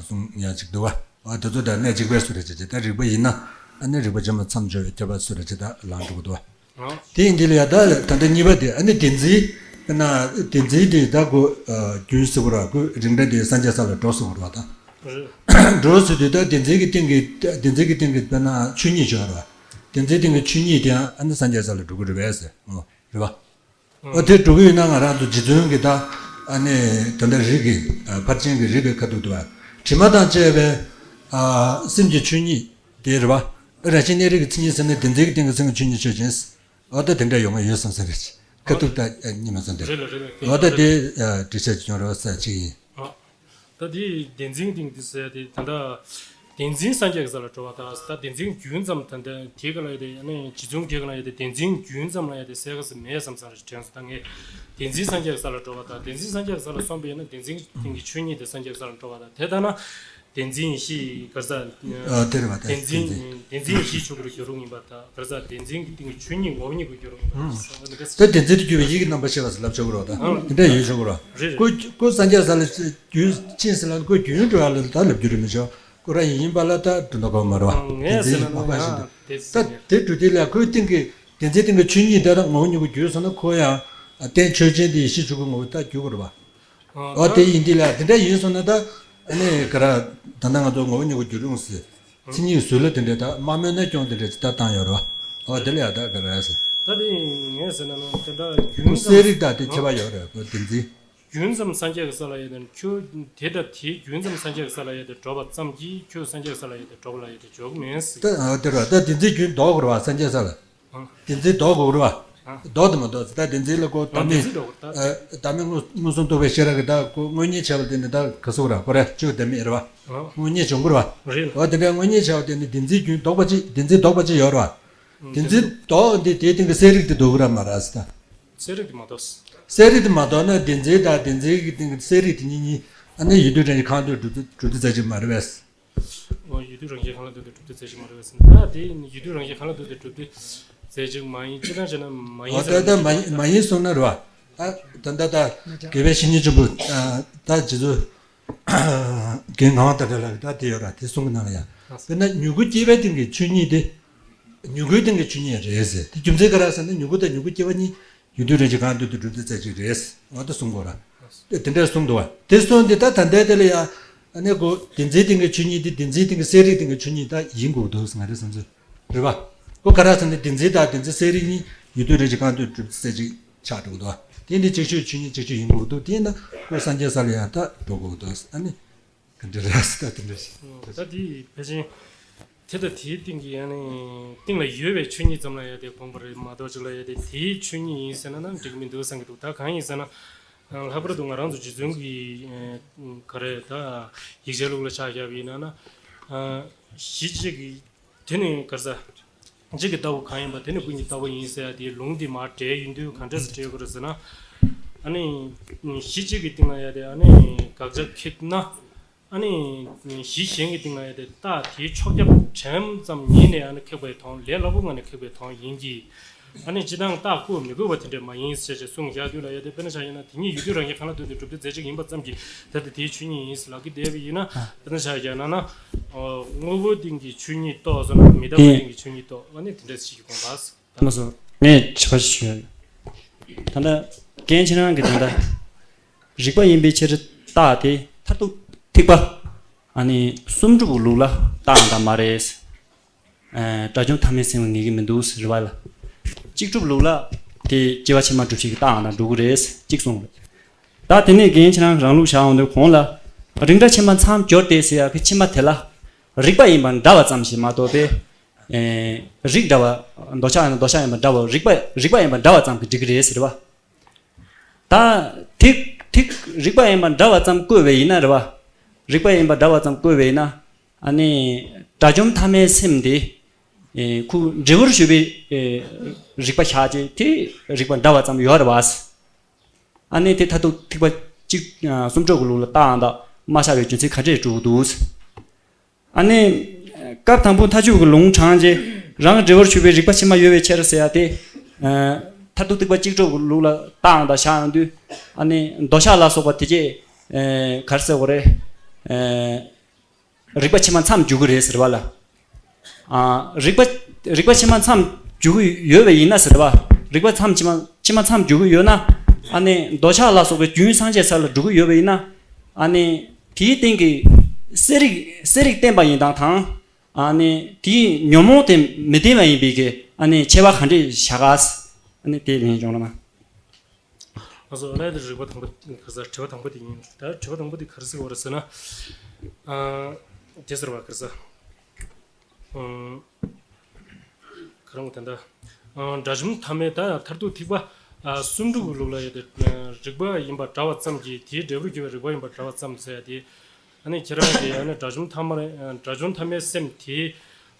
གསུངས་ཡ་ཅིག་འདུག་བ། འོ་དེ་ཚོ་ད་གནད་གཅིག་པའི་སུ་རེད་ཅེས་ད་རིགས་པ་ཡིན་ན། ཨ་ནི་རིགས་པ་ཕྱི་མ་མཚམས་སྦྱོར་བའི་ཁྱད་པར་སུ་རེད་ཅེས་ད་ལངས་འགྲོ་གི་འདུག་བ། དེ་ཡིན་དེ་ལ་ཡ་ད་ད་ལྟ་གཉིས་པ་དེ། ཨ་ནི་བདེན་འཛིན། དཔེར་ན་བདེན་འཛིན་དེ་ད་ཁོ་རྒྱུན་ཟེར་བ་ར། ཁོ་རིགས་འདྲ་དེ་སངས་རྒྱས་ས་ལ་འགྲོ་ཟེར་བ་ར་བ་དང་། འགྲོ་ཟེར་དུས་ད་བདེན་འཛིན་གྱི་སྟེང་གི། བདེན་འཛིན་གྱི་སྟེང་གི་དཔེར་ན་ཆོས་ཉིད་ཅིག་ཡོད་ར་བ། བདེན་འཛིན་སྟེང་གི་ཆོས་ཉིད་དེའང་ཨ་ནི་སངས་རྒྱས་ས་ལ་འགྲོ་གི་རེད་པས་ཟེར། འོ་རེད་བ། འོ་དེ་འགྲོ་གི་ཡོད་ན་ང་རང་ཚོ་རྗེ་བཙུན་གྱི་ད་ཨ་ནི་ད་ལྟ་རིགས་ཀྱི་ཕར་ཕྱིན་གྱི་རིགས་ཀྱི་ཁ་ཐུག་ཏུ་བ། དྲི་མ་དང་བཅས་པའི་སེམས་ཀྱི་ཆོས་ཉིད་དེ་རེད་བ། རང་བཞིན་གནས་རིགས་ཀྱི་མཚན་ཉིད་ཟེར་ནས་བདེན་འཛིན་གྱི་སྟེང་གི་སེམས་ཀྱི་ཆོས་ཉིད་ཆོས་ཅན། འོ་ད་དེ་འདྲ་ཡོང་གི་ཡོད་བསམ་ས་རེད། ཁ་ཐུག་ད་གཉིས་མ་ཚང་དེ། རེད་ལ་རེད་ལ། འོ་ད་དེ་འགྲེལ་བཤད་ཅིག་ཡོང་རེད་བ་ས་ཅིག་ཡིན། ད་དེ་བདེན་འཛིན་སྟེང་དེ་ཟེར་དེ་ད་ལྟ་བདེན་འཛིན་སངས་རྒྱས་ཀྱི་ས་ལ་འགྲོ་བ་དང་། ད་བདེན་འཛིན་རྒྱུན་ཙམ། ད་ལྟ་དེ་ག་ལ་ཡོད་དེ། ཨ་ནི་རྗེ་བཙུན་དེ་ག་ལ་ཡོད་དེ། བདེན་འཛིན་རྒྱུན་ཙམ་ལ་ཡོད་དེ་གསལ་ཁ་ཟིག་མེད་བསམ་ས་རེད་དྲན་སོང་། ད་ངས་བདེན་འཛིན་སངས་རྒྱས་ཀྱི་ས་ལ་འགྲོ་བ་དང་། བདེན་འཛིན་སངས་རྒྱས་ཀྱི་ས་ལ་སོང་པ་ཡིན་ན་བདེན་འཛིན་སྟེང་གི་ཆོས་ཉིད་དེ་སངས་རྒྱས་ཀྱི་ས་ལ་འགྲོ་བ་དང་། དེ་ལྟ་ན་བདེན་འཛིན་ཡེ་ཤེས་ག་རེ་ཟེར། ཨ་དེ་རེད་བ། ད་བདེན་འཛིན། བདེན་འཛིན། བདེན་འཛིན་ཡེ་ཤེས་ཆོས་སྐུ་རུ་འགྱུར་རུང་ཡིན་པ་དང་། ག་རེ་ཟེར། བདེན་འཛིན་གྱི་སྟེང་གི་ཆོས་ཉིད་ངོ་བོ་ཉིད་སྐུར་འགྱུར་རུང་ཡིན་པ། ཨ་ནི་ག་ཟེར། ད་བདེན་འཛིན་དུ་གྱུར་པའི་ཡིད་ཀྱི་རྣམ་པར་ཤེས་པ་ཟེར་ལབ་ཆོག་གི་རེད་བ། ད་ཨ་དེ་འདྲ་ཡོད་ཆོག་གི་རེད་བ། རེད་རེད། ཁོ་ཁོ་སངས་རྒྱས་ས་ལ་རྒྱུན་ཕྱིན་ཟེར་ལ། ཁོ་རྒྱུན་འགྲོ་ཡ་ལ་ད་ལབ་རྒྱུ་རེད་མི་ཆོག་ཁོ་རང་ཡིན་ཡིན་པ་ལ་ད་འགྲོ་ན་གོ་མ་རེད་བ། ཨ་ངས་བདེན་འཛིན་ཟེར་ན་མ་པ་བཞིན་དུ། ད་དེ་འགྲོ་དུས་ལ་ཁོའི་སྟེང་གི་བདེན་འཛིན་སྟེང་གི་ཆོས་ཉིད་དེ་ད་ངོ་བོ་ཉིད་སྐུར་གྱུར་སོང་ན། ཁོ་ཡང་རྟེན་ཆོས་ཅན་དེ་ཡེ་ཤེས་ཆོས་སྐུ་ངོ་བོ་ད་འགྱུར་དགོས་རེད་བ། ཨ་ཨོ་དེ་ཡིན་དེ་ལ་དེ་འདྲ་ཡིན་སོང་ན་ད། ཨ་ནི་ག་ར་ད་ལྟ་ང་ཚོ་ངོ་བོ་ཉིད་སྐུར་འགྱུར་རུང་ཟེར། མཚན་ཉིད་ཟུར་ལ་དེ་འདྲ་ད་མ་སྨོས་ན་སྐྱོན་དེ་འདྲ་ཅིག་ད་བཏང་ཡོད་རེད་བ། ཨོ་དེ་ལ་ཡ་ད་ག་ར་ཟེར། ད་དེ་ངས་ཟེར་ན་ན་དེ་འདྲ་རྒྱུན་ཙམ། གསལ་རིག་དང་དེ་ཁྱད་པར་ཡོད་རེད། ཨོ་བདེན་འཛིན། རྒྱུན་ཙམ་སངས་རྒྱས་ཀྱི་ས་ལ་ཡོད་དེ་ཁྱོད་དེ་ད་དེ་རྒྱུན་ཙམ་སངས་རྒྱས་ཀྱི་ས་ལ་ཡོད་དེ་འགྲོ་བ་ཙམ་གྱིས་ཁྱོད་སངས་རྒྱས་ཀྱི་ས་ལ་ཡོད་དེ་འགྲོ་བ་ལ་ཡོད་དེ་འཇོག་མིན་ཟེར། ད་ཨོ་དེ་རེད་བ། ད་བདེན་འཛིན་རྒྱུན་ལྡོག་དགོས་རེད་བ། སངས་རྒྱས་ས་ལ། ཨ། བདེན་འཛིན་ལྡོག་དགོས་རེད་བ། ཨ། ལྡོག་དེ་མ་ལྡོག་ཟེར། ད་བདེན་འཛིན་ལ་ཁོ་ཨ་བདག་མེད། བདེན་འཛིན་ལྡོག་ད། ཨ། བདག་མེད་མངོན་མངོན་སུམ་རྟོགས་པའི་ཤེས་རབ་ཀྱི་ད་ཁོ་དངོས་གཉེན་བྱས་པ་དེ་ནི་ད་ག་སུ་ར་ཁོ་ར་ཆོས་བདག་མེད་རེད་བ། ཨ། དངོས་གཉེན་བྱུང་གི་རེད་བ། རེད། འོ་དེ་འདྲའི་དངོས་གཉེན་བྱས་པ་དེ་ནི་བདེན་འཛིན་རྒྱུན་ལྡོག་པ་ཅིག་བདེན་འཛིན་ལྡོག་པ་ཅིག་ཡོད་རེད་བ། ཨ། བདེན་འཛིན་ལྡོག་འདི་དེའི་སྟེང་གི་གསལ་རིག་དེ་ལྡོག་གི་ར་མ་ར་ཟེར་ད། གསལ་རིག་དེ་མ་ལྡོག་གསལ་རིག་དེ་མ་ལྡོག་ན་བདེན་འཛིན་དང་བདེན་འཛིན་གྱི་སྟེང་གི་གསལ་རིག་དེ་གཉིས་གཉིས་ཨ་ནི་ཡུལ་དུས་རང་བཞིན་གང་དུ་གྲུབ་གྲུབ་དུས་རྩ་ཅིག་མ་རེད་པས། འོ་ཡུལ་དུས་རང་བཞིན་གང་ལ་ལྟོས་ཏེ་གྲུབ་དུས་རྩ་ཅིག་མ་རེད་པས་ཟེར་ན། ད་དེ་ཡུལ་དུས་རང་བཞིན་གང་ལ་ལྟོས་ཏེ་གྲུབ་དུས་རྩ་ཅིག་མ་ཡིན། སྤྱིར་བཏང་བྱས་ན་མ་ཡིན་ཟེར་ན། ད་མ་ཡིན་མ་ཡིན་གསུངས་ན་རེད་བ། ད་ད་ད་ད་དགེ་བའི་བཤེས་གཉེན་ཆེན་པོ་ད་རྗེ་བཙུན་རྒན་ངག་དབང་ཏཱ་ལའི་ལགས་ཀྱིས་ད་དེ་ཡོད་ར། དེ་གསུང་གི་ནང་ལ་ཡང་དཔེར་ན་མྱུ་གུ་སྐྱེ་བའི་སྟེང་གི་ཆོས་ཉིད་དེ་མྱུ་གུའི་སྟེང་གི་ཆོས་ཉིད་རེད་ཟེར། དེ་རྒྱུ་མཚན་ག་རེ་ཟེར་ན་མྱུ་གུ་དང་མྱུ་གུ་སྐྱེ་བ་གཉིས་ཡུལ་དུས་རང་བཞིན་གང་དུ་དུ་གྲུབ་དུས་རྩ་ཅིག་རེད། འོ་དེ་གསུང་དགོས་ར། དེ་འདྲ་གསུང་འདུག་བ། དེ་གསུང་དེ་ད་ད་ལྟའི་དེ་ལ་ཡ། ཨ་ནི་ཁོ་བདེན་འཛིན་སྟེང་གི་ཆོས་ཉིད་དེ་བདེན་འཛིན་སྟེང་གི་གསལ་རིག་སྟེང་གི་ཆོས་ཉིད་ད་ཡིན་དགོས་འདུག་ང་རེ་བསམ་ཚུལ་རེད་བ། ཁོ་ག་རེ་ཟེར་ན་བདེན་འཛིན་དང་བདེན་འཛིན་གསལ་རིག་གཉིས་ཡུལ་དུས་རང་བཞིན་གང་དུ་གྲུབ་དུས་རྩ་ཅིག་ཆགས་འགྲོ་འདུག་བ། དེ་འདི་གཅིག་ཤོས་ཆོས་ཉིད་གཅིག་ཤོས་ཡིན་དགོས་འདུག་དེ་ན་ཁོ་སངས་རྒྱས་ས་ལ་ཡ་ད་འགྲོ་དགོས་འདུག་ཨ་ནི་ག་འདྲ་རེད་ཟེར་ད་དེ་འདྲ་ཞིག་ད་དེ་ཕལ་ཆེར། དེ་དང་དེའི་སྟེང་གི་ཡང་ནི་སྟེང་ལ་ཡོད་པའི་ཆོས་ཉིད་ཙམ་ལ་ཡ་དེ་དགོངས་པ་རེད་མ་གཏོགས་ཅིག་ལ་ཡ་དེ་དེའི་ཆོས་ཉིད་ཡིན་ཟེར་ན་ན་འགྲིག་གི་མི་འདུག་བསམ་གྱི་འདུག་ད་གང་ཡིན་ཟེར་ན། ལྷག་པར་དུ་ང་རང་ཚོ་རྗེ་བཙུན་གྱི་ག་རེ་ད་ཡིག་ཆའི་ལུགས་ལ་ཆ་བཞག་པ་ཡིན་ན་ན། གཞི་གཅིག་གི་དེ་ནི་ག་རེ་ཟེར། གཅིག་གི་ལྟ་བ་གང་ཡིན་པ་དེ་ནི་ཀུན་གྱི་ལྟ་བ་ཡིན་ཟེར་ཡ་དེ་ལུང་དེ་མར་འགྲེལ་ཡོང་དུས་ག་འདྲ་སེ་འགྲེལ་དགོས་རེད་ཟེར་ན། ཨ་ནི་གཞི་གཅིག་གི་སྟེང་ལ་ཡ་དེ་ཨ་ནི་དགག་བྱ་ཁེགས་ན། ཨ་ནི་གཞི་གཞན་གྱི་སྟེང་ལ་ཡ་དེ་རྟགས་དེའི་ཕྱོགས་ཁྱབ་དྲན་ཙམ་ཉིད་ནས་ཨ་ནི་ཁེགས་པའི་དོན། ལས་སླ་པོ་ངང་ནས་ཁེགས་པའི་དོན་ཡིན་གྱི། ཨ་ནི་སྤྱིར་བཏང་རྟགས་བཀོད་མི་དགོས་པ་དེ་འདྲ་མ་ཡིན་ཟེར་བྱས་གསུངས་བཞག་དུས་ལ་ཡ་དེ། དཔེར་ན་ཆ་བཞག་ན་དེ་ཉིད་ཡུལ་དུས་རང་བཞིན་གང་ལ་ལྟོས་ཏེ་གྲུབ་དུས་རྩ་གཅིག་ཡིན་པ་ཙམ་གྱིས་ད་ལྟ་དེའི་ཆོས་ཉིད་ཡིན་ཟེར་ལབ་ཀྱི་བསྡད་པ་ཡིན་ན། དཔེར་ན་ཆ་བཞག་ན་ན། དངོས་པོ་སྟེང་གི་ཆོས་ཉིད་རྟོགས་སོང་ན་མི་རྟག་པའི་སྟེང་གི་ཆོས་ཉིད་རྟོགས། ཨ་ནི་དེ་འདྲ་ཞིག་གི་དགོངས་པ། མ་སོ། ངས་དྲི་བ་ཞིག་ཞུ་ཡ་ཡོད། ད་ལྟ་རྒན་ཁྱེད་རང་གིས་ད་ལྟ་རིགས་པ་ཡིན་པའི་ཕྱིར་རྟགས་དེ་མཐར་ཐུག་ཐེག་པ། ཨ་ནི་གསུམ་སྒྲུབ་ལུགས་ལ་རྟགས་འདྲ་མ་རེད། ཨ། དགྲ་བཅོམ་ཐ་མའི་སེམས་ངེས་ཀྱི་མི་འདུག་ཟེར་བ་ལ། གཅིག་སྒྲུབ་ལུགས་ལ་ དེ་སྐྱེ་བ་ཕྱི་མ་སྒྲུབ་བྱེད་ཀྱི་རྟགས་ཡང་དག་འགྲོ་གི་རེད། གཅིག་གསུངས་རེད། ད་དེ་ནས་རྒན་ཁྱེད་རང་རང་ལུགས་བཞག་འོང་དུས་གོང་ལ། རིགས་འདྲ་ཕྱི་མ་མཚམས་སྦྱོར་ཏེ་ཟེར་ཡག་གི་ཕྱི་མ་དེ་ལ། རིགས་པ་ཡིན་པ་འདྲ་བ་ཙམ་ཞིག་མ་གཏོགས་པའི། ཨེ། རིགས་འདྲ་བ། འདོད་ཆགས་ཡིན་ན་འདོད་ཆགས་ཡིན་པ་འདྲ་བ། རིགས་པ་རིགས་པ་ཡིན་པ་འདྲ་བ་ཙམ་གྱིས་འགྲིག་གི་རེད་ཟེར་བ། ད་དེ་དེ་རིགས་པ་ཡིན་པ་འདྲ་བ་ཙམ་བཀོད་པ་ཡིན་ན་རེད་བ། རིགས་པ་ཡིན་པ་འདྲ་བ་ཙམ་བཀོད་པ་ཡིན་ན། ཨ་ནི། དགྲ་བཅོམ་ཐ་མའི་སེམས་དེ། ཨེ། ཁོ་འབྲས་བུར་ཞུགས་པའི། ཨེ། རིགས་པ་བཞག་བྱས་དེ་རིགས་པ་འདྲ་བ་ཙམ་ཡོད་རེད་བ། ཨ་ནི་དེ་མཐར་ཐུག་ཐེག་པ་གཅིག་སུམ་ཅུ་གི་ལུགས་ལ་རྟགས་ཡང་དག་མ་ཤར་བའི་རྒྱུ་མཚན་ག་འདྲས་འགྲུབ་འདུག། ཨ་ནི། སྐབས་དང་པོ་མཐའ་དཔྱོད་ཀྱི་ལུང་དྲངས་རྗེས་རང་གི་འབྲས་བུར་གྱུར་པའི་རིགས་པ་ཕྱི་མ་ཡོད་པའི་ཕྱིར་ཟེར་ཡ་དེ། ཨ། མཐར་ཐུག་ཐེག་པ་གཅིག་གྲོལ་གྱི་ལུགས་ལ་རྟགས་ཡང་དག་བཞག་ཡོང་དུས། ཨ་ནི་འདོད་ཆགས་ལ་སོགས་པ་དེ་གྱད། ཨ། ག་རེ་ཟེར་དགོས་རེད། ཨ། རིགས་པ་ཕྱི་མ་མཚམས་འཇོག་གི་རེད་ཟེར་བ་ལ། ཨ། རིགས་པ་རིགས་པ་ཕྱི་མ་མཚམས་འཇོག་གི་ཡོད་པ་ཡིན་ན་ཟེར་བ། རིགས་པ་མཚམས་ཕྱི་མ་ཕྱི་མ་མཚམས་འཇོག་གི་ཡོད་ན། ཨ་ནི་འདོད་ཆགས་ལ་སོགས་པའི་རྒྱུན་སངས་རྒྱས་ས་ལ་འགྲོ་གི་ཡོད་པ་ཡིན་ན། ཨ་ནི་དེའི་སྟེང་གི་གསལ་རིག་གསལ་རིག་བསྟན་པ་ཡིན་སྟངས་དང་། ཨ་ནི་དེའི་ཉོན་མོངས་དེ་མི་བསྟན་པ་ཡིན་པའི་གི། ཨ་ནི་ཁྱད་པར་ག་འདྲས་བཞག་ག། ཨ་ནི་དེ་ལན་ཅུང་ར་མ། ང་ཚོ་ཨ་ནི་དེ་རིགས་པ་དང་པོ། ག་ས། དྲི་བ་དང་པོ་དེ་ཡིན། ད་དྲི་བ་དང་པོ་དེ་ག་རེ་ཟེར་བ་རེད་ཟེར་ན། ཨ། དེ་ཟེར་བ་ག་རེ་ཟེར། ཨ། ག་རང་གི་ད་ལྟ། ཨ། དགྲ་བཅོམ་ཐ་མའི་ད་མཐར་ཐུག་ཐེག་པ། ཨ། སུམ་ཅུ་གི་ལུགས་ལ་ཡོད་དེ། ཨ། རིགས་པ་ཡིན་པ་འདྲ་བ་ཙམ་གྱིས་དེའི་འབྲས་བུར་གྱུར་པའི་རིགས་པ་ཡིན་པ་འདྲ་བ་ཙམ་ཟེར་ཡ་དེ། ཨ་ནི་ཁྱེད་རང་གིས་ཨ་ནི་དགྲ་བཅོམ་ཐ་མ། ཨ། དགྲ་བཅོམ་ཐ་མའི་སེམས་དེ།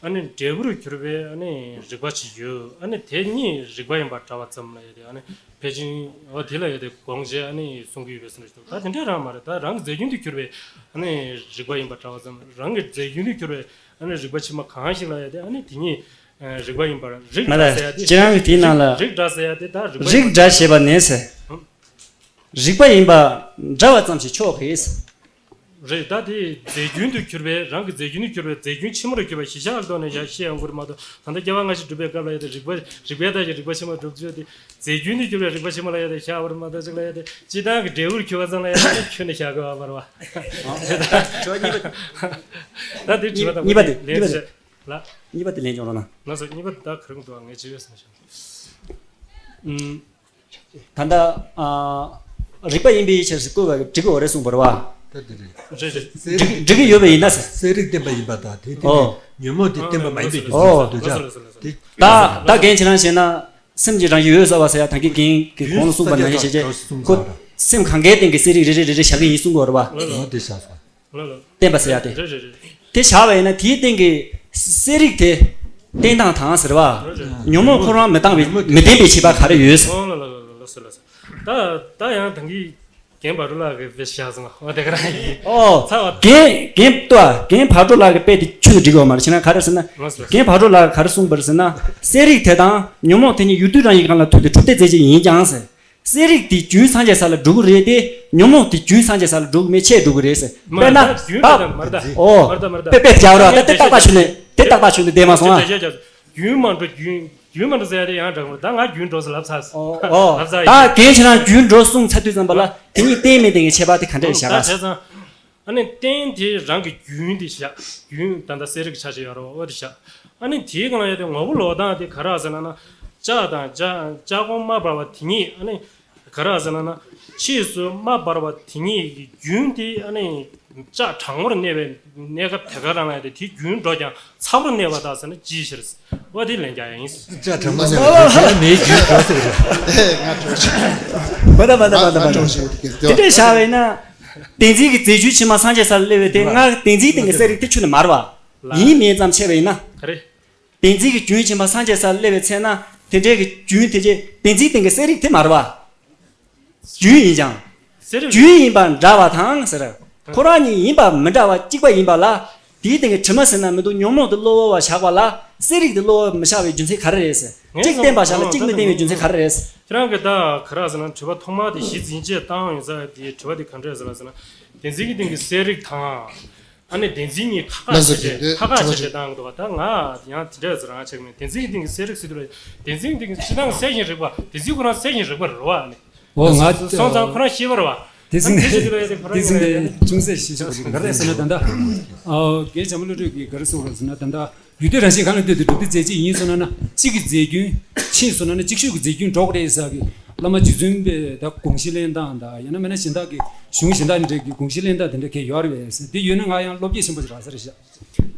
ཨ་ནི་འབྲས་བུར་གྱུར་པའི་ཨ་ནི་རིགས་པ་ཅིག་ཡོད། ཨ་ནི་དེ་གཉིས་རིགས་པ་ཡིན་པ་འདྲ་བ་ཙམ་ལ་ཡོད་དེ། ཨ་ནི་ཕལ་ཆེར་འོ་དེ་ལ་ཡོད་དེ་དགོངས་བྱས་ཨ་ནི་གསུང་གི་ཡོད་པའི་བསམ་བློ་ཞིག་འདུག། ད་དེ་འདྲ་རང་མ་རེད། ད་རང་གི་རྫས་རྒྱུན་དུ་གྱུར་པའི་ཨ་ནི་རིགས་པ་ཡིན་པ་འདྲ་བ་ཙམ། རང་གི་རྫས་རྒྱུན་དུ་གྱུར་པའི་ཨ་ནི་རིགས་པ་ཕྱི་མ་གང་ཞིག་ལ་ཡོད་དེ། ཨ་ནི་དེ་གཉིས་རིགས་པ་ཡིན་པར། རིགས་མ་འདྲ་ཟེར་ཡ་དེ། ཁྱེད་རང་གི་དེའི་ནང་ལ། རིགས་འདྲ་ཟེར་ཡ་དེ། ད་རིགས་པ་ཡིན་པ། རིགས་འདྲ་ཞེས་པ་ནི་ཟེར། རིགས་པ་ཡིན་པ་འདྲ་བ་ཙམ་ཞིག་ཆོག་གི། རེད། ད་དེ་རྫས་རྒྱུན་དུ་གྱུར་པའི། རང་གི་རྫས་རྒྱུན་དུ་གྱུར་པའི་རྫས་རྒྱུན་ཕྱི་མར་གྱུར་པ་གཞི་བཞག་གི་ཐོག་ནས་བཞག་བཤད་ཡོང་གི་རེད་མ་གཏོགས། ད་ལྟ་སྐྱེ་བ་སྔ་ཕྱི་སྒྲུབ་པའི་སྐབས་ལ་ཡོད་དེ་རིགས་པ། རིགས་པའི་བརྡ་ཞིག་རིགས་པ་ཕྱི་མ་སྒྲུབ་བྱེད་དེ། རྫས་རྒྱུན་དུ་གྱུར་པའི་རིགས་པ་ཕྱི་མ་ལ་ཡོད་དེ་བཞག་པ་རེད་མ་གཏོགས། གཅིག་ལ་ཡོད་དེ། སྤྱིར་བཏང་གི་འབྲས་བུར་གྱུར་པ་ཙམ་ལ་ཡོད་དེ་ཁྱོན་ནས་བཞག་གི་ཡོད་མ་རེད་བ། ད་དེ་དྲི་བ་དང་། གཉིས་པ་དེ། ལན་གཉིས་པ་དེ། ལ། གཉིས་པ་དེ་ལན་ཅུང་རོགས་གནང་། ང་ཚོ་གཉིས་པ་དེ་ད་ག་རེ་འདུག། ངས་བྱས་ཡོད་བསམ་ཤག། ཨུམ། ད་ལྟ། ཨ། རིགས་པ་ཡིན་པའི་ཕྱིར་ཟེར་བཀོད་པ་འགྲིག་གི་ཡོད་རེད་གསུངས་པ་རེད་བ། ད་དེ་རེད། རེད་རེད། འགྲིག་འགྲིག་གི་ཡོད་པ་ཡིན་ན་ཟེར། གསལ་རིག་བསྟན་པ་ཡིན་པ་དང་། དེ་དེ། ཨོ། ཉོན་མོངས་དེ་བསྟན་པ་མ་ཡིན་པའི་རྒྱུ་མཚན་ཟེར་འདུག་ད། དེ། ད་ད་རྒན་ཁྱེད་རང་བཤད་ན། སེམས་ཀྱི་རང་བཞིན་འོད་གསལ་བ་ཟེར་ཡ་ད་གིན་རྒན་གྱིས་གོང་ལ་གསུངས་པ་ནང་བཞིན་བྱས་བྱས། ཁོ་སེམས་གང་གའི་སྟེང་གི་གསལ་རིག་རེ་རེ་རེ་རེ་བཞག་གི་ཡིན་གསུང་གི་ཡོད་རེད་བ། ཨོ། དེ་བཞག་སོང་། ལ་ལ། བསྟན་པ་ཟེར་ཡ་དེ། རེད་རེད་རེད། དེ་བཞག་པ་ཡིན་ན་དེའི་སྟེང་གི་གསལ་རིག་དེ་བསྟན་སྟངས་དང་ཟེར་བ། རེད་རེད། ཉོན་མོངས་ཁོ་རང་མི་བཏང་བའི་མི་བསྟན་པའི་བྱེད་པ་ག་རེ་ཡོད་ཟེར། ཨོ་ལ་ལ་ལ་ལ་ལ་ཟེར་ལ་ཟེར། ད་ད་ཡང་ད་གིན་རྒན་བག་གྲོ་ལགས་ཀྱིས་དཔེ་བཞག་སོང་། ཨོ་དེ་ག་རང་ཡིན། ཨོ། ཚ་བ། རྒན་རྒན་ལྟོས་ཨ། རྒན་བག་གྲོ་ལགས་ཀྱི་དཔེ་དེ་ཁྱོན་ནས་འགྲིག་གི་ཡོད་མ་རེད། བྱས་ན་ག་རེ་ཟེར་ན། ལ་ཟེར། རྒན་བག་གྲོ་ལགས་ཀྱིས་ག་རེ་གསུངས་པ་རེད་ཟེར་ན། གསལ་རིག་དེ་དང་ཉོན་མོངས་དེ་གཉིས་ཡུལ་དུས་རང་བཞིན་གང་ལ་ཐུག་སྟེ་གྲུབ་སྡེ་རྫས་གཅིག་ཡིན་ཀྱང་ཟེར། གསལ་རིག་དེ་རྒྱུན་སངས་རྒྱས་ས་ལ་འགྲོ་གི་རེད་དེ། ཉོན་མོངས་དེ་རྒྱུན་སངས་རྒྱས་ས་ལ་འགྲོ་གི་མེད། ཆད་འགྲོ་གི་རེད་ཟེར། མ་དཔེར་ན། རེད། ད་རྒྱུན་ད་མ་རེད་ད། ཨོ། མ་རེད་ད། མ་རེད་ད། དཔེ་དཔེ་བརྒྱབ་རོགས། ད་དེ་ཏག་ཏག་ཆུ་ནས་དེ་ཏག་ཏག་ཆུ་ནས་བསྡད་མ་སོང་ཨ། རྒྱུན་མ་འགྲོ། རྒྱུན་རྒྱུན་མ་འགྲོ་ཟེར་ཡ་དེ་ཡང་འདྲ་མ་རེད། ད་ང་རྒྱུན་འགྲོ་ཟེར་ལབ་ཚར་སོང་། ཨོ། ཨོ། ལབ་ཚར་ད་ཡིན། རྒན་ཁྱེད་རང་རྒྱུན་འགྲོ་གསུངས་ཚར་དུས་ཙམ་པ་ལ་དེ་གཉིས་རྟེན་མེད་དེ་ངས་ཁྱད་པར་དེ་ག་འདྲས་བཞག་ག་ཟེར། ཨ་ནི་རྟེན་དེ་རང་གི་རྒྱུན་དེ་བཞག། རྒྱུན་ད་ལྟ་གསལ་རིག་ཆ་བཞག་ཡོད་རེད་བ། འོ་དེ་བཞག། ཨ་ནི་དེའི་སྒང་ལ་ཡོད་དེ་ངོ་བོ་ལོག་སྟངས་དེ་ག་རེ་ཟེར་ན་ན། ལྕགས་དང་ལྕགས་ལྕགས་གོང་དམར་འབར་བ་དེ་ཉིད། ཨ་ནི་ག་རེ་ཟེར་ན་ན། ཕྱིས་སུ་དམར་འབར་བ་དེ་ཉིད་ཀྱི་རྒྱུན་དེ་ཨ་ནི་ལྕགས་གྲང་མོར་གནས་པའི་གནས་སྐབས་དེ་ག་རང་ལ་ཡོད་དེ། དེའི་རྒྱུན་འགྲོ་ཀྱང་ཚ་བོར་གནས་པ་དང་ཟེར་ན་ཅིའི་ཕྱིར། འོ་དེ་ལན་རྒྱག་ཡ་ཡིན། ལྕགས་གྲང་མོ་གནས་པ་དེ་མེའི་རྒྱུན་འགྲོ་ཟེར་གི་རེད། མ་ད་མ་ད་མ་ད་མ་ད། དེ་འདྲས་བཞག་པ་ཡིན་ན། བདེན་འཛིན་གྱི་རྫས་རྒྱུན་ཕྱི་མ་སངས་རྒྱས་ས་ལ་སླེབས་པའི་དེ་སྔ་བདེན་འཛིན་སྟེང་གི་གསལ་རིག་དེ་ཁྱོན་ནས་མ་རེད་བ། ཡིན་མིན་ཙམ་ཕྱེ་བ་ཡིན་ན། ག་རེ། བདེན་འཛིན་གྱི་རྒྱུན་ཕྱི་མ་སངས་རྒྱས་ས་ལ་སླེབས་པའི་ཚེ་ན་དེ་འདྲའི་གི་རྒྱུན་དེ་རྗེས་བདེན་འཛིན་སྟེང་གི་གསལ་རིག་དེ་མ་རེད་བ། རྒྱུན་ཡིན་ཀྱང་། གསལ་རིག་རྒྱུན་ཡིན་པ་འདྲ་བ་དང་ཟེར། ཁོ་རང་གཉིས་ཡིན་པ་མི་འདྲ་བ་གཅིག་པ་ཡིན་པ་ལ། དེའི་སྟེང་གི་དྲི་མ་ཟེར་ན་མི་འདུག། ཉོན་མོངས་དེ་གློ་བུར་བ་བཞག་པ་ལ་གསལ་རིག་དེ་གློ་བུར་མི་བཞག་པའི་རྒྱུ་མཚན་ག་རེ་རེད་ཟེར། ངས་གཅིག་བསྟན་པ་བཞག་ལ་གཅིག་མི་བསྟན་པའི་རྒྱུ་མཚན་ག་རེ་རེད་ཟེར། ཁྱེད་རང་གིས་ད་ག་རེ་ཟེར་ན། དྲི་བ་ཐོག་མ་དེ་གཞི་འཛིན་བྱས་བཏང་ཡོང་ས་དེ། དྲི་བ་དེ་ག་འདྲས་ཟེར་ལ་ཟེར་ན། བདེན་འཛིན་གྱི་སྟེང་གི་གསལ་རིག་དང་། ཨ་ནི་བདེན་འཛིན་གཉིས་ཁ་ཁ་ལགས་སོ། བྱས་ཏེ་དེ་ཁ་ཁ་དྲི་བ་བྱས་ཏེ་ཞིག་བཏང་གི་འདུག་བ། ད་ང་ཡང་དེ་འདྲ་ཟེར་རང་ཆགས་མེད། བདེན་འཛིན་གྱི་སྟེང་གི་གསལ་རིག་ཟེར་དུས་ལ། བདེན་འཛིན་གྱི་སྟེང་གི་སྤྱིར་བཏང་གསལ་ཞིང་རིག་པ། བདེན་འཛིན་ཁོ་རང་གསལ་ཞིང་རིག་པ་རེད་བ། ཨ་ནི། ཨོ། ང་སོང་ཙང་ཁོ་རང་ཤེས་པ་རེད་བ། དེ་ཚིག་ཨ་ནི་དེ་ཞིག་ལ་ཡ་དེ་ཁོ་རང་དེ་ཚིག་ཡིན་ནས་ཅུང་ཟད་ཞིབ་ཞིབ་ག་རེ་ཟེར་ན། ད་ལྟ། ཨོ། རྒན་བྱམས་པ་བློ་གྲོས་ཀྱིས་ག་རེ་གསུངས་རེད་ཟེར་ན། ད་ལྟ། ཡུལ་དུས་རང་བཞིན་གང་ལ་ལྟོས་ཏེ་གྲུབ་སྟེ་རྫས་གཅིག་ཡིན་སོང་ན་ན་གཅིག་གི་རྫས་རྒྱུན་ཕྱིན་སོང་ན་ན་ཅིག་ཤོས་ཀྱི་རྫས་རྒྱུན་འགྲོ་གི་རེད་ཟེར་གི་བླ་མ་རྗེ་བཙུན་པས་ད་དགོངས་གཞི་ལེན་སྟངས་དང་ཡང་ན་མིན་ན་གཞན་དག་གི་གཞུང་གཞན་དག་འདྲ་གི་དགོངས་གཞི་ལེན་སྟངས་དེ་འདྲ་གས་ཡོད་རེད་པས་ཟེར་དེ་ཡོད་ན་ང་ཡང་བློ་བསྐྱེད་ཆེན་པོ་ཞིག་རག་ས་རེད་ཤག་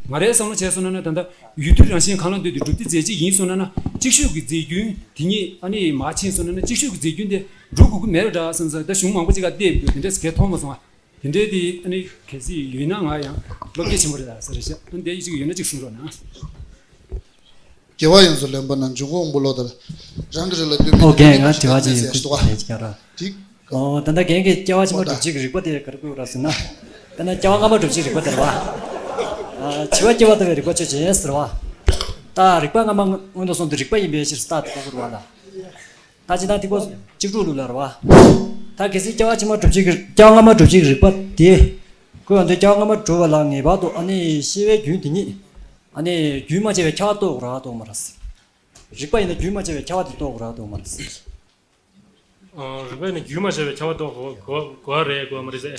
ང་རའི་བསམ་བློ་བྱས་སོང་ན་ན་ད་ལྟ་ཡུལ་དུས་རང་བཞིན་གང་ལ་ལྟོས་ཏེ་གྲུབ་སྟེ་རྫས་གཅིག་ཡིན་སོང་ན་ན་ཅིག་ཤོས་ཀྱི་རྫས་རྒྱུན་དེ་ཉིད་ཨ་ནི་མ་ཕྱིན་སོང་ན་ན་ཅིག་ཤོས་ཀྱི་རྫས་རྒྱུན་དེ་འགྲོ་དགོས་ཀྱི་མེད་པ་འདྲ་བསམ་ས་ད་གཞུང་མང་པོ་ཅིག་ག་བལྟས་ཡོད་དེ་འདྲས་གས་མཐོང་མ་སོང་ཨ། དེ་འདྲའི་དེ་ཨ་ནི་གལ་སྲིད་ཡོད་ན་ང་ཡང་བློ་བསྐྱེད་ཆེན་པོ་རེད་ལ་ཟེར་ཤག་ཨ་ནི་དེ་ཅིག་ཡོད་ན་ཅིག་གསུང་རོགས་གནང་། སྐྱེ་བ་ཡོངས་སུ་ལེན་པ་ན་འབྱུང་ཁུངས་དབང་པོ་ལོག་ལྟར་རང་གི་རིགས་ལ་ལྟོས་མིན་ཨོ་ཁེ། ང་དྲི་བ་ཅིག་ཡོད། ཁུ་ཅིག་ཡོད་ཀྱི་ར། ཅིག་ཨོ་ད་ལྟ་རྒན་གྱིས་སྐྱེ་བ་ཕྱི་མ་སྒྲུབ་བྱེད་ཀྱི་རིགས་པ་དེ་ག་རེ་བཀོད་ར་ཟེར་ན། ད་ནི་སྐྱེ་བ་སྔ་མ་སྒྲུབ་བྱེད་ཀྱི་རིགས་པ་དེ་རེད་བ། ཨ་འཆི་བ་སྐྱེ་བ་ལྟ་བུའི་རིགས་པ་ཆོས་ཅན་ཟེར་བ། ད་རིགས་པ་སྔ་མ་སྔོན་དུ་སོང་དུས་རིགས་པ་ཡིན་པའི་ཕྱིར་ད་དེ་ག་རེ་བ་ལ། ད་ཅི་ད་ཐིག་པ་གཅིག་དྲུག་ལུགས་ལ་རེད་བ། ད་གལ་སྲིད་སྐྱེ་བ་ཕྱི་མ་སྒྲུབ་བྱེད་ཀྱི་སྐྱེ་བ་སྔ་མ་སྒྲུབ་བྱེད་ཀྱི་རིགས་པ་དེ། ཁོས་ཡང་དུ་སྐྱེ་བ་སྔ་མ་སྒྲུབ་པ་ལ་ངེས་པར་དུ་ཨ་ནི་སྐྱེ་བའི་རྒྱུན་དེ་ཉིད། ཨ་ནི་རྒྱུན་མ་ཆད་པའི་ཁྱབ་པ་རྟོགས་དགོས་ར་རྟོགས་མ་རེད། རིགས་པ་ཡིན་ན་རྒྱུན་མ་ཆད་པའི་ཁྱབ་པ་དེ་རྟོགས་དགོས་ར་རྟོགས་མ་རེད། ཨ། རིགས་པ་ཡིན་ན་རྒྱུན་མ་ཆད་པའི་ཁྱབ་པ་རྟོགས་དགོས་དགོས་དགོས་རེད་དགོས་མ་རེད་ཟེར།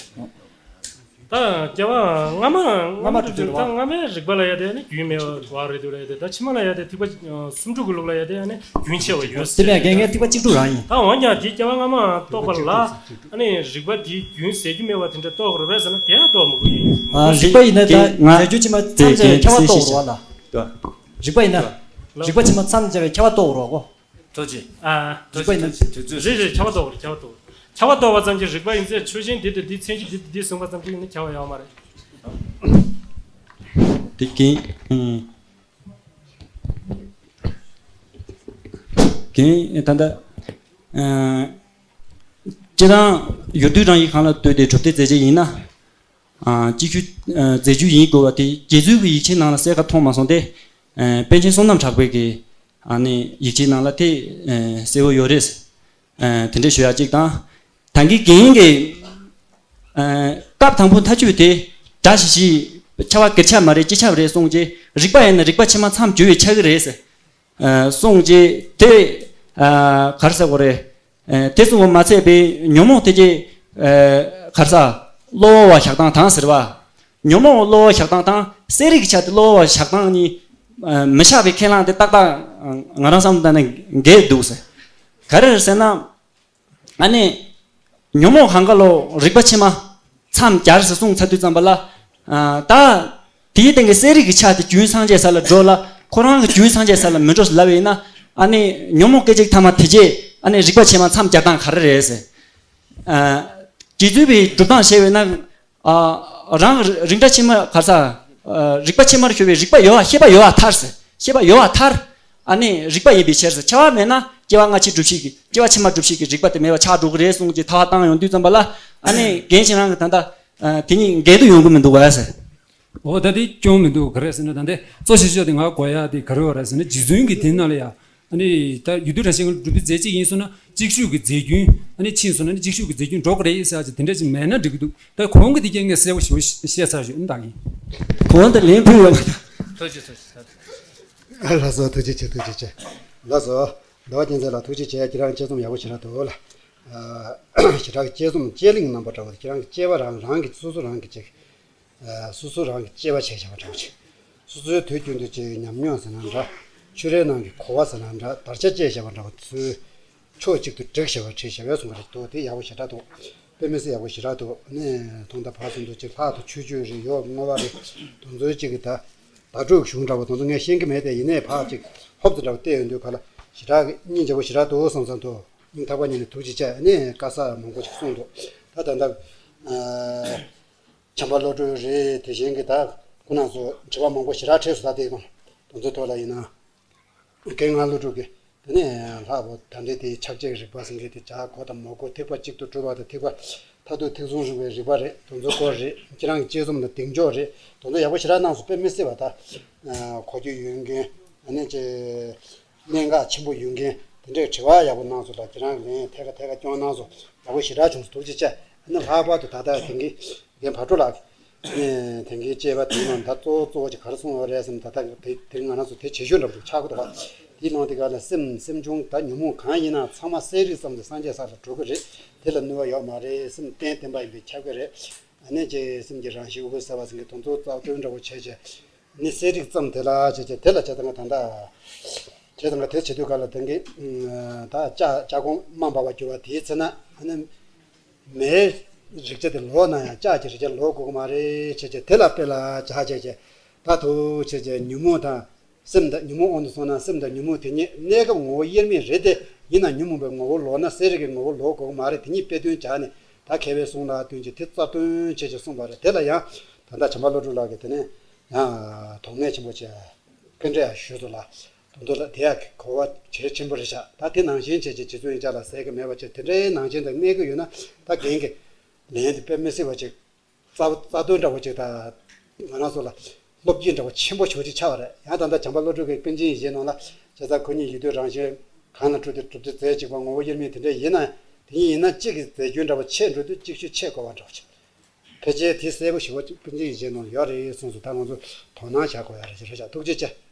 ད་སྐྱེ་བ་སྔ་མ་སྔ་མ་སྔ་མ་དུ་ད་སྔ་མའི་རིགས་པ་ལ་ཡ་དེ་ནི་རྒྱུན་མེད་པ་རེད་འདུག་ལ་ཡ་དེ། ད་ཕྱི་མ་ལ་ཡ་དེ་ཐིག་པ་སུམ་ཅུ་གི་ལུགས་ལ་ཡ་དེ་ནི་རྒྱུན་ཆད་པ་ཡོད་དེ་ཟེར། ངས་ངས་ཐིག་པ་གཅིག་དྲུག་རང་ཡིན། ད་འོན་ཀྱང་དེ་སྐྱེ་བ་སྔ་མ་རྟོགས་པ་ལ་ཨ་ནི་རིགས་པ་དེའི་རྒྱུན་ཟད་རྒྱུ་མེད་པ་དེ་འདྲ་རྟོགས་དགོས་རེད་ཟེར་ན་དེ་ཡང་རྟོགས་མི་དགོས་ཡིན། ཨ་རིགས་པ་ཡིན་ན་ད་ཟད་རྒྱུ་ཕྱི་མ་མཚམས་ཆད་ཁྱབ་པ་རྟོགས་དགོས་རེད་བ་ལ། རིགས་པ་ཡིན་ན་རིགས་པ་ཕྱི་མ་མཚམས་ཆད་པའི་ཁྱབ་པ་རྟོགས་དགོས་རེད་གོ། ཐུགས་རྗེ། ཨ། རིགས་པ་ཡིན་ན། དུས་ཚོད་རེད་རེད། ཁྱབ་པ་རྟོགས་རེད། ཁྱབ་པ་རྟོགས། ཁྱབ་པ་རྟོགས་པ་ཙམ་གྱིས་རིགས་པ་ཡིན་ཚད་ཆོས་ཅན་འདི་དང་འདི་མཚན་གཞི་འདི་དང་འདི་གསུངས་པ་ཙམ་གྱིས་ནི་ཁྱབ་པ་ཡོད་མ་རེད། དེ་རྒན། ཨང་། རྒན་ད་ལྟ། ཨང་། སྤྱིར་བཏང་ཡུལ་དུས་རང་བཞིན་གང་ལ་ལྟོས་ཏེ་གྲུབ་སྟེ་རྫས་གཅིག་ཡིན་ན། ཨང་། གཅིག་ཤོས། ཨང་། རྫས་རྒྱུན་ཡིན་དགོས་པ་དེ་རྗེ་བཙུན་གྱི་ཡིག་ཆའི་ནང་ལ་གསལ་ཁ་མཐོང་མ་སོང་སྟེ། ཨང་། པཎ་ཆེན་བསོད་ནམས་གྲགས་པའི་གི་ཨ་ནི་ཡིག་ཆའི་ནང་ལ་དེ་ཨ་གསལ་བོ་ཡོད་རེད། ཨ་དེ་འདྲ་ཞུ་ཡག་གཅིག་དང་། ད་གིན་རྒན་གྱིས་ཨ་སྐབས་དང་པོ་མཐའ་དཔྱོད་དེ་སྒྲ་ཞིག་ཞིག་ཁྱབ་པ་གེགས་ཁྱབ་མ་རེད། སྤྱི་ཁྱབ་རེད་གསུངས་རྗེས་རིགས་པ་ཡིན་ན་རིགས་པ་ཕྱི་མ་མཚམས་སྦྱོར་བའི་ཆགས་ཀྱི་རེད་ཟེར། ཨ་གསུངས་རྗེས་དེ་ཨ་ག་རེ་ཟེར་དགོས་རེད། ཨ་དེ་གསུངས་པ་མ་ཚད་པའི་ཉོན་མོངས་དེ་གྱི་ཨ་ག་རེ་ཟེར་བློ་བ་བཞག་སྟངས་དང་ཟེར་བ། ཉོན་མོངས་བློ་བ་བཞག་སྟངས་དང་གསལ་རིག་གི་ཆ་དེ་བློ་བ་བཞག་སྟངས་གཉིས་ཨ་མི་ཆགས་པའི་ཁས་བླངས་དེ་ཏག་ཏག་ང་རང་བསམ་བློ་བཏང་ན་འགལ་འདུག་ཟེར། ག་རེ་རེད་ཟེར་ན། ཨ་ནི། ཉོན་མོངས་གང་ག་ལོ་རིག་པ་ཕྱི་མ་མཚམས་སྦྱར་ཟེར་གསུངས་ཚར་དུས་ཙམ་པ་ལ། ཨ་ད། དེའི་སྟེང་གི་གསལ་རིག་གི་ཆ་དེ་རྒྱུན་སངས་རྒྱས་ས་ལ་འགྲོ་ལ་ཁོ་རང་གི་རྒྱུན་སངས་རྒྱས་ས་ལ་མི་འགྲོ་ཟེར་ལབ་པ་ཡིན་ན། ཨ་ནི་ཉོན་མོངས་སྐད་ཅིག་ཐ་མ་དེ་རྗེས་ཨ་ནི་རིག་པ་ཕྱི་མ་མཚམས་སྦྱར་སྟངས་ག་རེ་རེད་ཟེར། ཨ་རྗེ་བཙུན་པའི་སྒྲུབ་སྟངས་བཤད་པ་ཡིན་ན། ཨ་རང་རིགས་འདྲ་ཕྱི་མ་ག་རེ་ཟེར། ཨ་རིག་པ་ཕྱི་མར་གྱུར་པའི་རིག་པ་ཡོད་པ་ཤེས་པ་ཡོད་པ་ཐར་ཟེར། ཤེས་པ་ཡོད་པ་ཐར། ཨ་ནི་རིག་པ་ཡིན་པའི་ཕྱིར་ཟེར། ཁྱབ་པ་མེད་ན་སྐྱེ་བ་སྔ་ཕྱི་སྒྲུབ་བྱེད་ཀྱི་སྐྱེ་བ་ཕྱི་མ་སྒྲུབ་བྱེད་ཀྱི་རིགས་པ་དེ་མེད་པ་ཆགས་འགྲོ་གི་རེད་གསུངས་ཀྱི་ཐར་པ་བཏང་ཡོང་དུས་ཙམ་པ་ལ། ཨ་ནི་རྒན་ཁྱེད་རང་གི་ད་ལྟ་ཨ་དེ་གཉིས་འགལ་དུ་ཡོང་གི་མི་འདུག་ག་ཟེར། འོ་ད་དེ་སྐྱོན་མི་འདུག་ག་རེ་ཟེར་ན་ད་ལྟ་གཙོ་ཆེ་ཤོས་དེ་ང་གོ་ཡ་དེ་ག་རེ་ཡོད་རེད་ཟེར་ན་རྗེ་བཙུན་གྱི་དེ་ནང་ལ་ཡ། ཨ་ནི་ད་ཡུལ་དུས་རང་བཞིན་གྱི་གྲུབ་པའི་རྫས་གཅིག་ཡིན་སོང་ན་གཅིག་ཤོས་ཀྱི་རྫས་རྒྱུན་ཨ་ནི་ཕྱིན་སོང་ན་ནི་གཅིག་ཤོས་ཀྱི་རྫས་རྒྱུན་འགྲོ་གི་རེད་ཟེར་ཡག་ཅིག་དེ་འདྲ་ཅིག་མེད་ན་འགྲིག་གི་འདུག་ད་གོང་གི་དེ་རྐྱེན་ངས་གསལ་པོ་ཞེ་པོ་བཤད་ཚར་ཞུ་ཨ་ནི་ད་གིན། གོང་དུ་ལན་ཕུལ་ཡོད་པ་དང་། ཐུགས་རྗེ་ཐུགས་རྗེ་ཐུགས་རྗེ། ལགས་སོ་ཐུགས་རྗེ་ཆེ་ཐུགས་རྗེ་ཆེ། ལགས་སོ། ཟླ་བ་རྒྱལ་མཚན་ལགས་ཐུགས་རྗེ་ཆེ། ཁྱེད་རང་དཔྱད་རྩོམ་ཡག་པོ་ཞེ་དྲག་འདུག་ལ། ཞེ་དྲག་དཔྱད་རྩོམ་དཔྱད་གླེང་རྣམ་པ་འདྲ་བོ་ཁྱེད་རང་གི་དཔྱད་པ་རང་རང་གི་སོ་སོ་རང་གི་ཅིག་ཨ་སོ་སོ་རང་གི་དཔྱད་པ་བྱས་བཞག་པ་འདྲ་བོ་ཅིག་སོ་སོའི་དུས་རྒྱུན་དུ་ཅིག་ཉམས་མྱོང་ཟེར་ན་འདྲ། ཆོས་རའི་ནང་གི་གོ་བ་ཟེར་ན་འདྲ། དར་ཆ་བཅད་བཞག་པ་འདྲ་བོ་ཚོའི་ཕྱོགས་གཅིག་ཏུ་བསྒྲིགས་བཞག་པ་བྲིས་བཞག་པའི་གསུང་བ་རེད་འདུག་དེ་ཡག་པོ་ཞེ་དྲག་འདུག་དཔེ་མི་སྲིད་ཡག་པོ་ཞེ་དྲག་འདུག་ཨ་ནི་ཐོག་མཐའ་བར་གསུམ་དུ་ཅིག་ལྷག་ཏུ་ཆོས་སྤྱོད་རེད། ཡོག་བསྔོ་བ་རེད། དེ་ཚོའི་ཅིག་གི་ད་བརྡ་སྤྲོད་གཞུང་འདྲ་བོ་དེ་ཚོ་ངས་ཤེས་ཀྱི་མེད་དེ། ཡིན་ནའི་ཕར་ཅིག་ཧོབ་ཙམ་འདྲ་བོ་བལྟས་ཡོང་དུས་ག་ལ་ཞེ་དྲག་གི་སྙིང་རྗེ་པོ་ཞེ་དྲག་འདུག་བསམ་བསམ་འདུག་སྙིང་ཐག་པ་ཉིད་ནས་ཐུགས་རྗེ་ཆེ། ཨ་ནི་བཀའ་ཤག་མང་པོ་ཅིག་གསུངས་འདུག་ད་ད་ལྟ་ཨ། བྱམས་པ་བློ་གྲོས་རེད། དེ་བཞིན་གྱི་ད་ཁོ་རང་ཚོ་དྲི་བ་མང་པོ་ཞེ་དྲག་འཕྲད་སོང་། ད་དེ་གང་དེ་ཚོའི་ཐོག་ལ་ཡིན་ན་རྒན་ང་བློ་གྲོས་ཀྱིས་དེ་ནས་ལྷག་པོ་ད་ལྟའི་དེའི་ཕྱག་རྒྱའི་རིགས་པ་ཟེར་མཁན་དེ་བྱ་གོ་དང་མ་གོ་ཐེག་པ་གཅིག་ཏུ་གྲུབ་པ་དང་ཐེག་པ་མཐར་ཐུག་ཐེག་གསུམ་རིགས་པའི་རིགས་པ་རེད། དེ་ཚོ་སྐོར་རེད། ཁྱེད་རང་གི་དཔྱད་རྩོམ་དང་གདེང་འཇོག་རེད། དེ་ཚོ་ཡག་པོ་ཞེ་དྲག་གནང་སོང་། དཔེ་མི་སྲིད་པ་ད་གོ་རྒྱུ་ཡོད་མཁན་ཨ་ནི་ཅེ། གནད་འགག་ཆེན་པོ་ཡོད་མཁན་དེ་འདྲའི་དྲི་བ་ཡག་པོ་གནང་སོང་ལ། ཁྱེད་རང་གིས་ལན་ཐད་ཀ་ཐད་ཀ་སྐྱོན་གནང་སོང་། ཡག་པོ་ཞེ་དྲག་བྱུང་སོང་། ཐུགས་རྗེ་ཆེ། ཨ་ནི་ལྷག་པར་དུ་ད་ལྟ་དེང་གི་རྒན་བག་གྲོ་ལགས་ཀྱིས་དེང་གི་དཔྱད་པ་དེའི་ནང་ད་གཙོ་བོ་གཙོ་བོ་ཅིག་ག་རེ་གསུངས་ཡོད་རེད་ཟེར་ན། ད་ལྟ་དེ་དེ་ང་རང་ཚོ་དེ་བྱེད་ཤོས་འདྲ་པོ་ཅིག་ཆགས་ཀྱི་འདུག་དེའི་ནང་དེ་ག་ལ་སེམས་སེམས་བྱུང་ད་ཉོན་མོངས་གང་ཡིན་ན་ཚང་མ་གསལ་རིག་ཙམ་དུ་སངས་རྒྱས་ས་ལ་འགྲོ་གི་རེད། དེ་ལ་ནུས་པ་ཡོད་མ་རེད། སེམས་རྟེན་བརྟེན་པ་ཡིན་པས་ཁྱབ་ཀྱི་རེད། ཨ་ནི་ཅེ་སེམས་ཀྱི་རང་བཞིན་དབུ་མའི་ས་བ་ཟེར་མཁན་དེ་ཚོ་རྩ་བ་ཀུན་འདྲ་པོ་བྱས་བྱས། ནི་གསེར་རིགས་ཙམ་དེ་ལ་བྱས་བྱས་དེ་ལ་བྱས་ཙང་ད་ལྟ་བྱས་ཙང་དེ་བྱེད་དུས་ག་ལ་དེང་གི་ད་ལྕགས་ལྕགས་གོང་དམའ་འབར་བར་གྱུར་པ་དེའི་ཚེ་ན་ཨ་ནི་མེའི་རིགས་ཆ་དེ་ལོག་ན་ཡང་ལྕགས་ཀྱི་རིགས་ཆ་ལོག་དགོས་ཀྱི་མ་རེད་བྱས་བྱས་དེ་ལ་དཔེ་ལ་བྱས་བྱས་བྱས་ད་དུ་བྱས་བྱས་ཉོན་མོངས་དང་། སེམས་དང་ཉོན་མོངས་དབང་དུ་སོང་ན་སེམས་དང་ཉོན་མོངས་དེ་ཉིད་གནས་སྐབས་ངོ་བོ་དབྱེར་མེད་རེད་དེ། ཡིན་ནའང་ཉོན་མོངས་པའི་ངོ་བོ་ལོག་ན་གསལ་རིག་གི་ངོ་བོ་ལོག་དགོས་མ་རེད། དེ་ཉིད་དཔེ་དོན་སྦྱར་ནས་ད་མཁས་པའི་གསུང་ལ་བསྟུན་ཅིང་དེ་རྩ་དོན་བྱས་ཅིང་གསུངས་པ་རེད། དེ་ལ་ཡང་ད་ལྟ་བྱམས་པ་བློ་གྲོས་ལགས་ཀྱིས་དེ་ནས་ཡང་དོགས་གནད་ཆེན་པོ་བྱས་སྐུ་འདྲ་ཡང་ཞུས་སོང་ལ། དོན་དུ་ལ་དེ་ཡང་གོ་བ་གལ་ཆེན་པོ་རེད་ཤག་ད་དེ་ནང་བཞིན་བྱས་ཀྱི་རྗེ་བཙུན་ཡིག་ཆ་ལ་ཟད་ཀྱི་མེད་པ་བྱས་དེ་འདྲའི་ནང་བཞིན་དུ་གནས་ཀྱི་ཡོད་ན་ད་རྒན་གྱི་ལན་དེ་དཔེ་མི་སྲིད་པ་ཅིག་རྩ་རྩ་དོན་འདྲ་བོ་ཅིག་དང་། ང་རང་ཚོ་ལ་སློབ་སྤྱི་འདྲ་བོ་ཆེན་པོ་ཞེ་པོ་ཅིག་ཆགས་པ་རེད། ཡང་ད་ལྟ་བྱམས་པ་བློ་གྲོས་ཀྱི་པཎ་ཆེན་ཡིག་ཆའི་ནང་ལ་བྱས་ཙང་ཁོ་གཉིས་ཡིད་སྡུད་རང་བཞིན་གང་ལ་སྤྲོས་ཏེ་གྲུབ་བདེ་རྫས་གཅིག་པ་ངོ་བོ་དབྱེར་མེད་དེ་འདྲ་ཡིན་ན། དེ་ཉིད་ཡིན་ན་གཅིག་གི་རྫས་རྒྱུན་འདྲ་བོ་ཆད་འགྲོ་དུས་གཅིག་ཤོས་ཆད་དགོས་པ་འདྲ་བོ་ཅིག་ཕལ་ཆེར་དེ་གསལ་པོ་ཞེ་པོ་ཅིག་པཎ་ཆེན་ཡིག་ཆའི་ནང་ལ་ཡོད་རེད་གསུངས་སོང་། ད་ང་ཚོ་དོ་སྣང་བྱ་དགོས་ཡ་རེད་རེད་ཤག་ཐུགས་རྗེ་ཆེ།